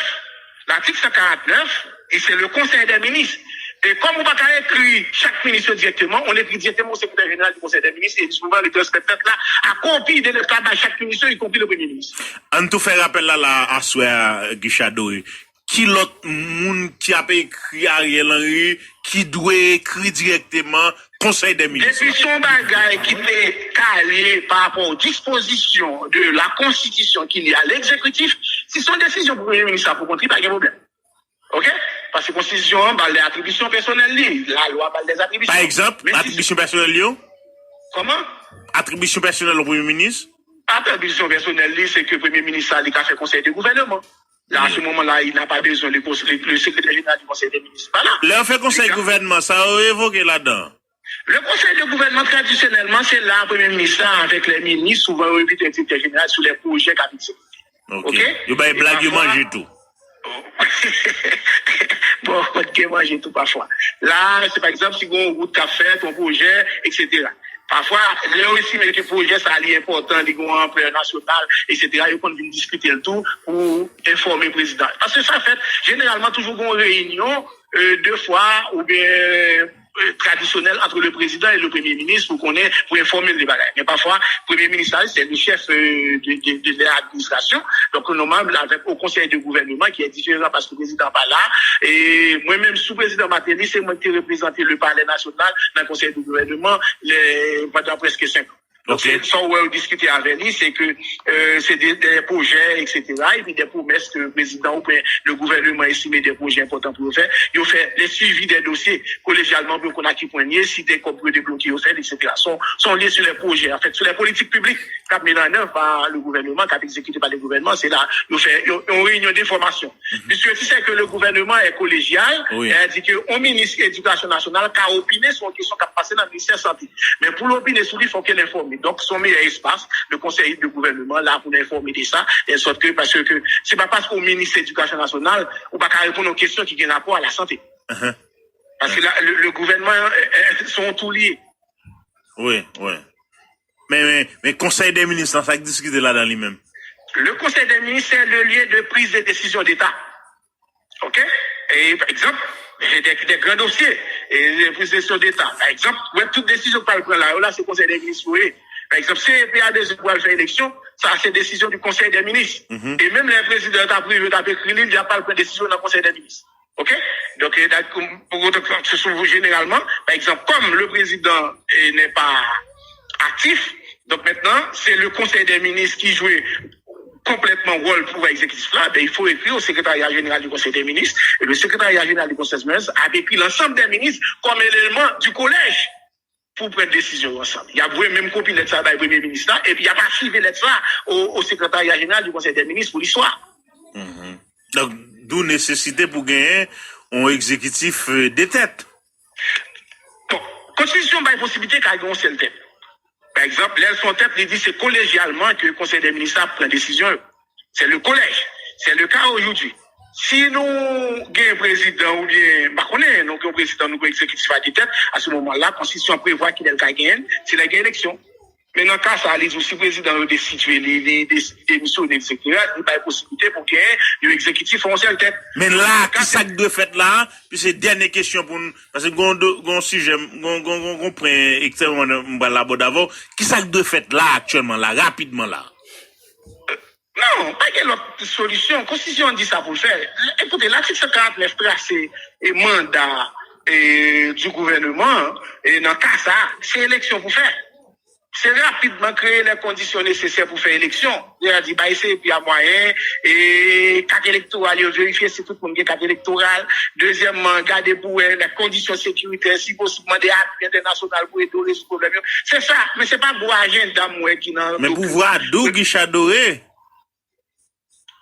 Latik san karant nèf, e se le Conseil des ministres. E kòm ou pa ka ekri chak minis yo dirèkteman, on ekri dirèkteman au secrétaire général du Conseil des ministres, e souvan li transmèt lèt la a kopi de lèt la bay chak minis yo, y compris le premye minis. Ann tou fè rapèl la, la aswè a, Guichard Doré. Ki lòt moun ki ap ekri Ariel Henry ki dwe ekri dirèkteman Konsèy dè Minis? Depi se yon bagay ki te kalye pa rapò aux dispositions de la Constitution ki lye a l'exécutif, si se yon desizyon pou premye minis la pou kont li, pa gen pwoblèm. Ok? Paske konstitisyon an ba l dè atribisyon pèsonèl li, lalwa ba l dè atribisyon. Pa egzanp, atribisyon pèsonèl yo? Kòman? Atribisyon pèsonèl yon premye minis? Atribisyon pèsonèl li, se ke premye minis la, li ka fè konsèy de gouvènman. La, a se moman la, il n'a pas besoin de cons- le, le secrétaire général du Conseil des ministres pa la. Lè yo fè konsèy gouvènman, sa yo evoke ladan? Le conseil de gouvernement, tradisyonèlman, se la premye minis la avèk lè minis, souvan yo envite direktè jeneral sou lè pwojè k ap egzekite. Ok. Ok? Yo bay blag, yo manje tou. Bon, pot gen manje tou pafwa. La, se pa egzanp, si gen yon wout k ap fèt, yon pwojè, etsetera. Pafwa, lè yo estime ke pwojè sa li enpòtan, li gen yon anplè nasyonal, etsetera, yo konn vin diskite l tou pou enfòme prezidan. Paske sa fèt, jeneralman, toujou gen yon reyinyon, euh, de fwa oubyen, euh, tradisyonèl ant le prezidan e le premye minis pou konnen, pou enfòme l de bagay. Men pafwa, premye minis la, se le chèf, euh, de, de, de, de l'administration. Donk, nou menm, avèk o konsèy de gouvènman, ki est différent paske prezidan pa la. E mwen menm, sou prezidan Martelly, se mwen ki te reprezante le palè nasyonal nan konsèy de gouvènman, lè, pandan prèske senk an. Donk, se sa w wè yo diskite avè li, se ke, euh, se de, de pwojè, etsetera, epi de pwomès ke prezidan oubyen le gouvènman estime de pwojè enpòtan pou yo fè. Yo fè le suivi des dossiers kolejyalman pou yo konn a ki pwen l ye, si de kòb pou yo debloke, yo fè l, etsetera. Se yon, se yon lye sou lè pwojè, an fèt, sou lè politik piblik k ap mete an èv pa le gouvènman, k ap egzekite pa le gouvènman, se la yo fè yon, yon reyinyon de fòmasyon. Puisque tu sais que le gouvernement est collégial, c'est-à-dire que yon minis edikasyon nasyonal ka opine sou yon kesyon k ap pase nan ministè sante. Men pou l opine sou li, fòk l enfòme. Donk, se yon meyè espas, le konsèy de gouvènman la pou n enfòme de sa, de sòt ke, paske se pa paske w minis edikasyon nasyonal, ou pa ka reponn yon kesyon ki gen rapò a la sante. Paske la, le, le gouvènman, euh, euh, se yon tou li ye. Wi, wi. Men, men, men konsèy dè minis lan, sa k diskite ladan li menm? Le conseil des ministres, c'est le lieu de prise de décision d'État. Ok? E, pa egzanp, de, de gran dosye, e, de prise de décision d'État. Pa egzanp, wè tout desizyon k pral pran la, yo la, se konsèy dè minis yo ye. Pa egzanp, si peyi a bezwen pou al fè eleksyon, sa se desizyon du conseil des ministres. E menm lè prezidan t ap rive, t ap ekri li, li ap al pran desizyon nan konsèy dè minis. Ok? Donk, e, dak- pou otan ke se sou jeneralman, pa egzanp, kòm le président, e, n'est pas actif, donk mentnan, se le conseil des ministres ki jwe konplètman wòl pouvwa egzekitif la, ben, il faut écrire au secrétariat général du Conseil des ministres, et le secrétariat général du Conseil des ministres a écrit l'ensemble des ministres comme élément du collège pour prendre décision ensemble. Y ap voye menm kopi lèt sa bay premye minis la, epi y ap achive lèt sa au, au secrétariat général du Conseil des ministres pour l'histoire. Donk, d'où nesesite pou genyen yon egzekitif, euh, de tèt. Bon, konstitisyon bay posibilite ka gen yon sèl tèt. Pa egzanp, lè l se yon tèt, li di se kolejyalman ke konsèy dè minis la ap pran desizyon yo. C'est le collège. C'est le cas aujourd'hui. Si nou gen prezidan oubyen, m pa konnen, nou gen yon prezidan, nou gen yon egzekitif a de tèt, a se moman la, konstitisyon an prevwa kilè l ka genyen l, se lè gen eleksyon. Men nan ka sa, li di w, si prezidan yo destitye li, li desi- demisyone, etsetera, li bay posiblite pou genyen yon egzekitif a yon sèl tèt. Men la, ki sa k dwe fèt la? Pi se dènye kesyon pou n, paske gon, gon sijè, gon, gon, gon, gon pwen ekstrèmeman m pral abòde avè w. Ki sa k dwe fèt la, aktyèlman la, rapidman la? Non, pa gen lòt solisyon. Konstitisyon an di sa pou l fè. Ekoute, latik san karant nèf trase e manda e, du gouvèneman, e nan ka sa, se eleksyon pou fè. Se rapidman kreye lè kondisyon nesesè pou fè eleksyon. Sètadi bay C E P A mwayen, e kat elektoral yo verifye si tout moun gen kat elektoral. Dezyèmman, gade pou wè lè kondisyon sekiritè, si posib, mande apui entènasyonal pou ede w rezoud pwoblèm yo. Se sa, men se pa gwo ajanda m wè ki nan. Men pouvwa dou, Gicha Dore.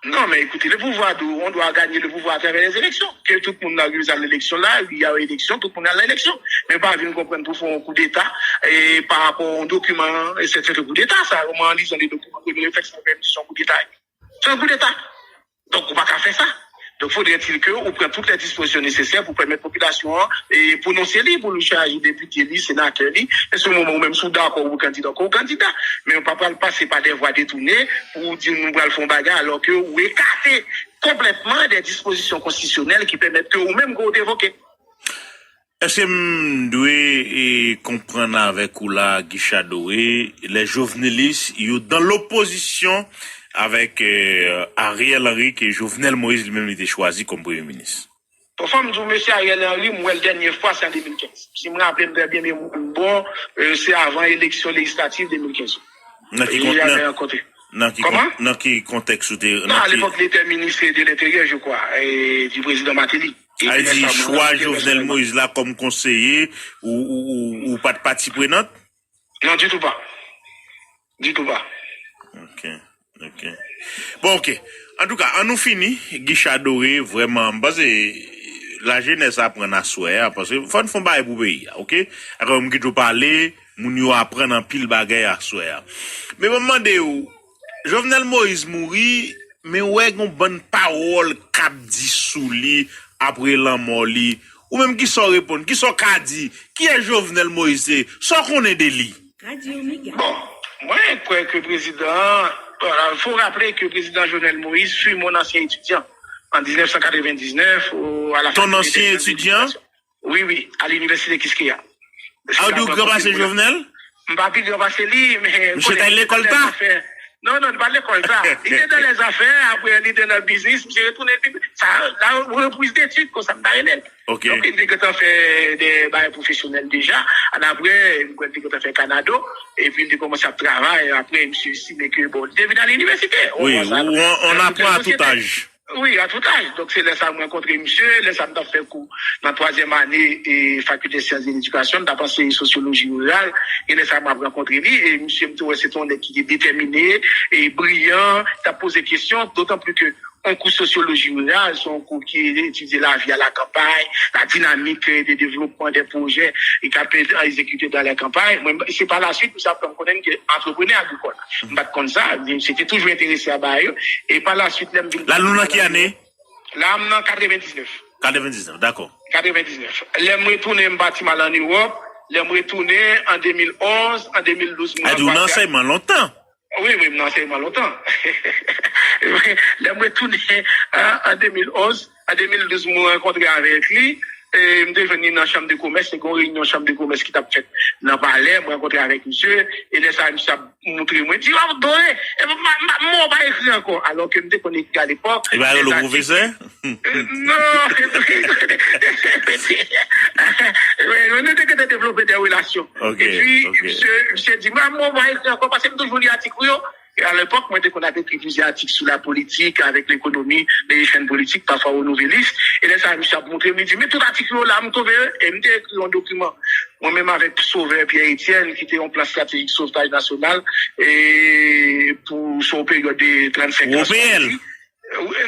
Non, men ekoute, le pouvoir dou, on doit gagner le pouvoir à travers les élections. Ke tout moun nan rive al eleksyon la, wi, y a eleksyon, tout moun al nan eleksyon. Men pa vin konprann pou fè yon koudeta e pa rapò yon dokiman, e se se koudeta sa. Mwen an lizan de dokiman, premye reflèks mwen fè misyon koudeta. Se yon koudeta. Donk ou pa ka fè sa. Donk fodre-t-il ke ou pran tout lè dispozisyon nesesè pou pèmèt popilasyon an e pwononse li, pou li chwazi depite li, senatè li. E se moman ou menm si w dakò ou kandida, ou kandida. Men ou pa pral pase pa de vwa detounen pou w di nou pral fè yon bagay alò ke ou ekate konplètman de dispozisyon konstitisyonèl ki pèmèt ke ou menm ke w te voke. Èske m dwe e, konprann avèk ou la, Gicha Dore, les jovenelistes, yo dans l'opposition avec euh, Ariel Henry, ke Jovenel Moïse li menm li te chwazi kòm premye minis? Bon, fò m di w, mesye Ariel Henry, m wè l dènye fwa se an de mil kenz. Si m raple m trè byen, memwa m bon, euh, se avan eleksyon lejislatif de mil kenz. Nan ki, nan, nan ki, nan ki kontèks ou te. Non, à l'époque, il était ministre de l'Intérieur, je crois, et du président Martelly. Sa vle di, chwa Jovenel Moïse la kòm konseye, ou, ou, ou, ou pa t pati prenant? Non, ditou pa. Ditou pa. Ok, ok. Bon, ok. Antouka, an nou fini, Gicha Dore, vrèman, m panse lajenès aprann aswè a, paske fò n fè yon bagay pou peyi a, ok? Akò m kite w pale, moun yo aprann anpil bagay aswè a. Men mwen mande w, Jovenel Moïse mouri, men w wè gon bann pawòl k ap di sou li apre lanmò li. Ou menm kisa w reponn? Kisa w ka di? Kiyès Jovenel Moïse ye? Sa w konnen de li? Bon, mwen kwè ke prezidan an, fò raple ke prezidan Jovenel Moïse fut mon ancien étudiant en dix-neuf cent quatre-vingt-dix-neuf à la faculté des sciences de l'éducation. Wi, wi, à l'université Quisqueya. A w di w gran pase Jovenel? M pa pi gran pase li, men. Misye t al lekòl ta? Non, non, li pa t lekòl ta. Li te nan lèzafè, apre li te nan biznis, misye retounen. Sa, la repriz detid, konsa m ta rele l. Donk, li te gentan fè de bagay pwofesyonèl deja. Annapre, m kwè li te gentan fè Kanado, epi li te kòmanse ap travay. Apre, misye estime ke, bon, li te vin al inivèsite. Wi, on, on apprend à tout âge. Wi, a tout âge. Donk, se lè sa a m rankontre misye, lè sa a m t ap fè kou nan twazyèm ane e Faculté des Sciences de l'Éducation, m t ap anseye sosyoloji riral, e lè sa a m ap rankontre li, e misye, m te wè se te yon nèg ki te detèmine, e briyan, t ap poze kesyon, dotan pli ke yon kou sosyoloji riral, se yon kou ki etidye lavi a la campagne, la dynamique de développement des projets ki ap egzekite dans les campagnes. Mwen, se pa la suite, misye ap fè m konnen ke antreprenè agrikòl. M pa t konn sa, men se te toujou enterese a bagay yo. E pa la suite, lè m vin. La nou nan ki ane? La m nan katrevendiznèf. Katrevendiznèf, dakò. Katrevendiznèf. Lè m retounen, m pati m al an Ewòp. Lè m retounen an de mil onz, an de mil douz, m rankontre. A di w nan ansèyman lontan. Wi, wi, m nan ansèyman lontan. Lè m retounen an, an de mil onz, an de mil douz, mwen rankontre avèk li. E m te jwenn li nan chanm de komès, se yon reyinyon chanm de komès ki t ap fèt nan palè, mwen rankontre avèk misye, e lè sa a, misye ap montre mwen, di, "W ap dore, e m pa, m pa, m pa ekri ankò." Alò ke m te konn ekri alepòk. E pa yo le pwofesè? Non, nou te gentan devlope de relasyon. Epi, misye, misye di, "M pa, m pa ekri ankò, paske m toujou li atik ou yo." E alepòk, mwen te konn ap ekri plizyè atik sou lapolitik avèk lekonomi, le Echann Politik, pafwa o Nouvelliste. E lè sa a, misye ap montre m, li di, "Men tout atik yo la, m twouve yo." E m te ekri yon dokiman, mwen menm avèk Sauveur Pierre Etienne, ki te yon plan stratejik sovtaj nasyonal, e pou, sou yon peryòd de trannsenk an.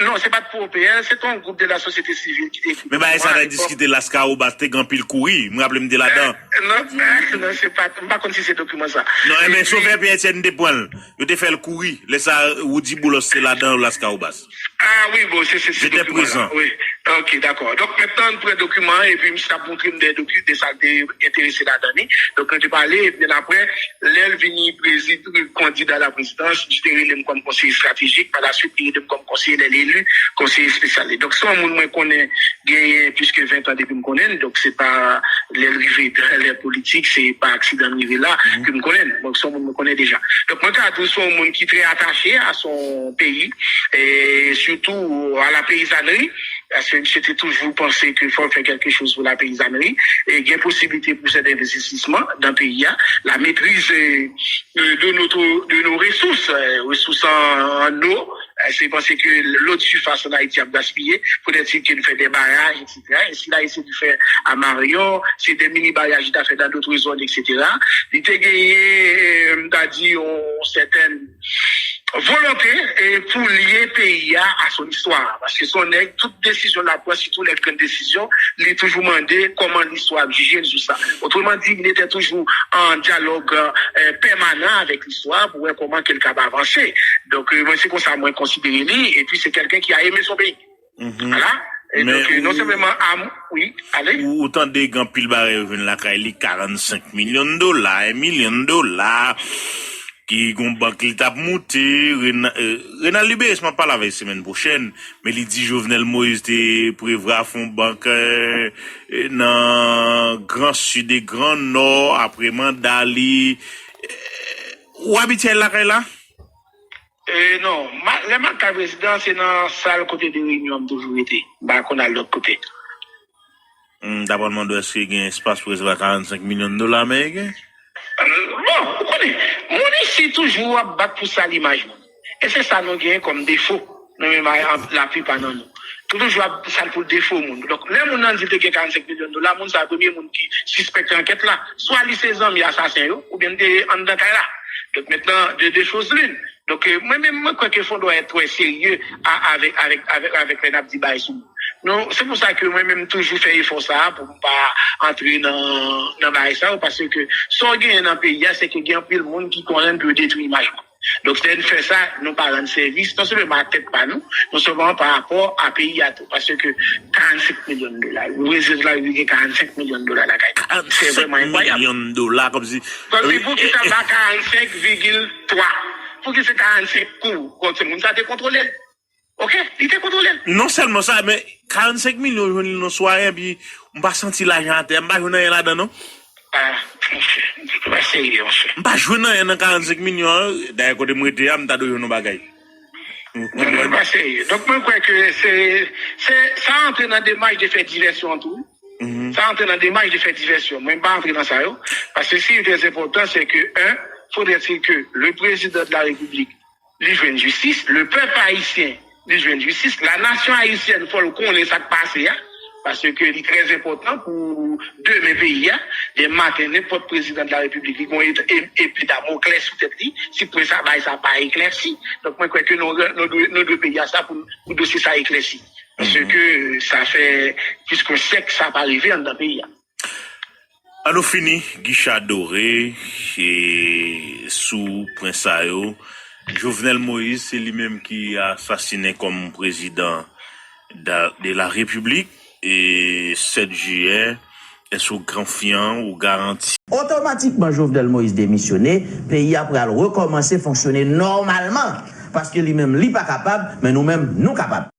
Non, se pa t pou O P L, se te yon gwoup de la sosyete sivil ki te ekri. Men bagay sa ta diskite Lascahobas, te gen anpil kouri. M raple m te ladan. Non, non, se pa, m pa konn si se dokiman sa. Non, enben, Sovè Pyè Etyèn te pran l. Yo te fè l kouri. Lè sa, Roudy Boulos te ladan Lascahobas. Ah wi, bon, se, se, se dokiman la. Wi. Ok, dakò. Donk, mentnan, nou pran dokiman an, epi misye t ap montre m de doki, de sa l te enterese ladan li. Donk, nou te pale, epi apre, lè l vini prezi-, kandida la prezidans, li te rele m kòm konseye estratejik. Pa la suite, li rele m kòm konseye lè l eli, konseye espesyal li. Donk, se yon moun mwen konnen genyen plis ke ven tan depi m konnen l. Donk, se pa lè l rive dan lè politik, se pa aksidan l rive la ke m konnen l. Donk, se yon moun mwen konnen deja. Donk, mwen ka di w se yon moun ki trè atache a son peyi, e sitou a la peyizanri. Paske misye te toujou panse ke fò l fè kèlke choz pou lapeyizanri, e gen posiblite pou sèten envestisman nan peyi a, la maîtrise de, de, notre, de nos ressources, euh, resous an, an eau, euh, se panse ke l'eau de surface en Haïti ap gaspiye, faudrait-il ke nou fè des barrages, et cetera. E si l a eseye de fè a Marion, se de mini baraj li ta fè dans d'autres zones, et cetera. Li te genyen, euh, m ta di, yon sèten volonte e pou lye peyi a a son istwa. Paske se yon nèg, tout desizyon l ap pran, sitou lè grann desizyon, li toujou mande kòman listwa ap jije l sou sa. Otreman di, li te toujou an dyalòg, euh, pèmanan avèk listwa pou wè kòman ke l kab avanse. Donk, euh, mwen, se konsa mwen konsidere li, epi se kèlken ki a eme son peyi. Vwala. E donk, euh, non sèlman a, wi, ale. Ou, ou tande gen anpil bagay yo jwenn lakay li, karannsenk milyon dola, en milyon dola, ki gon bank li t ap moute, Rena-, euh, Renald Lubérice, m ap pale avè l semèn pwochèn, men li di Jovenel Moïse te prevwa fè yon bank, euh, euh, nan Gran Sid e Gran Nò, apre manda li. Euh, ou abitye al lakay la? E non, ma, lè m al kay prezidan, se nan sal kote de reyinyon an m toujou rete. M pa konn al lòt kote. Hmm, ta pral mande w èske gen espas pou resevwa karannsenk milyon dola ameriken? Bon, ou konnen, moun isi toujou ap bat pou sal imaj moun. E se sa nou genyen kòm defo, nou menm a, a, laplipa nan nou. Nou toujou ap sal pou defo moun. Donk, lè moun nan di l te gen karannsenk milyon dola, moun sa a premye moun ki sispèk ankèt la. Swa li se zanmi asasen yo, oubyen li te anndan kay la. Donk, mentnan, de, de choz lin. Donk, euh, mwen menm, mwen kwè ke fò n dwe èt trè serye a, avèk, avèk, avèk, avèk lè n ap di bagay sou moun. Non, se pou sa ke mwen menm, m toujou fè efò sa a pou m pa antre nan, nan bagay sa yo, paske sa w genyen nan peyi a, se ke gen anpil moun ki konnen pou yo detwi imaj moun. Donk, lè n fè sa, nou pa rann sèvis, non sèlman a tèt pa nou, non sèlman pa rapò a peyi a tou. Paske karannsenk milyon dola, prezidan la gen karannsenk milyon dola lakay li. Se vrèman enkwayab. Karannsenk milyon dola, kòmsi. Kòmsi, poukisa pa karannsenk vigil twa? Poukisa se karannsenk kou? Kòmsi moun sa te kontwole l. Oke, li te kontwole l. Non sèlman sa, men karannsenk milyon jwenn li nan sware, epi m pa santi lajan atè, m pa jwenn anyen ladan, non. Ah, monchè, pa serye, monchè. M pa jwenn anyen nan karannsenk milyon an. Dayè, kote m rete a, m ta dwe jwenn yon bagay. Mwen pa serye. Donk, mwen kwè ke se, se, sa antre nan demach de fè divèsyon an tou. Sa antre nan demach de fè divèsyon. Mwen pa antre nan sa yo. Paske sa ki trè enpòtan, se ke, un, faudrait-il que le président de la République li jwenn jistis, le pèp ayisyen li jwenn jistis, la nation haïtienne, fò l konnen sa k pase a, paske li trè enpòtan pou demen peyi a. Demen maten, nenpòt prezidan de la repiblik, li gon e-, e-, epe Damoklès sou tèt li, si pwen sa, bagay sa pa eklèsi. Donk, mwen kwè ke nou, nou dwe, nou dwe peyi a sa pou, pou dosye sa eklèsi. Paske sa fè plis ke yon syèk sa pa rive anndan peyi a. An nou fini, Gicha Dore, e, sou pwen sa yo. Jovenel Moïse, se li menm ki asasinen kòm prezidan da-, de la Repiblik, e, sèt jiyè, èske w konfyan, ou garanti? Otomatikman, Jovenel Moïse demisyone, peyi a pral rekòmanse fonksyone nòmalman. Paske li menm, li pa kapab, men nou menm, nou kapab.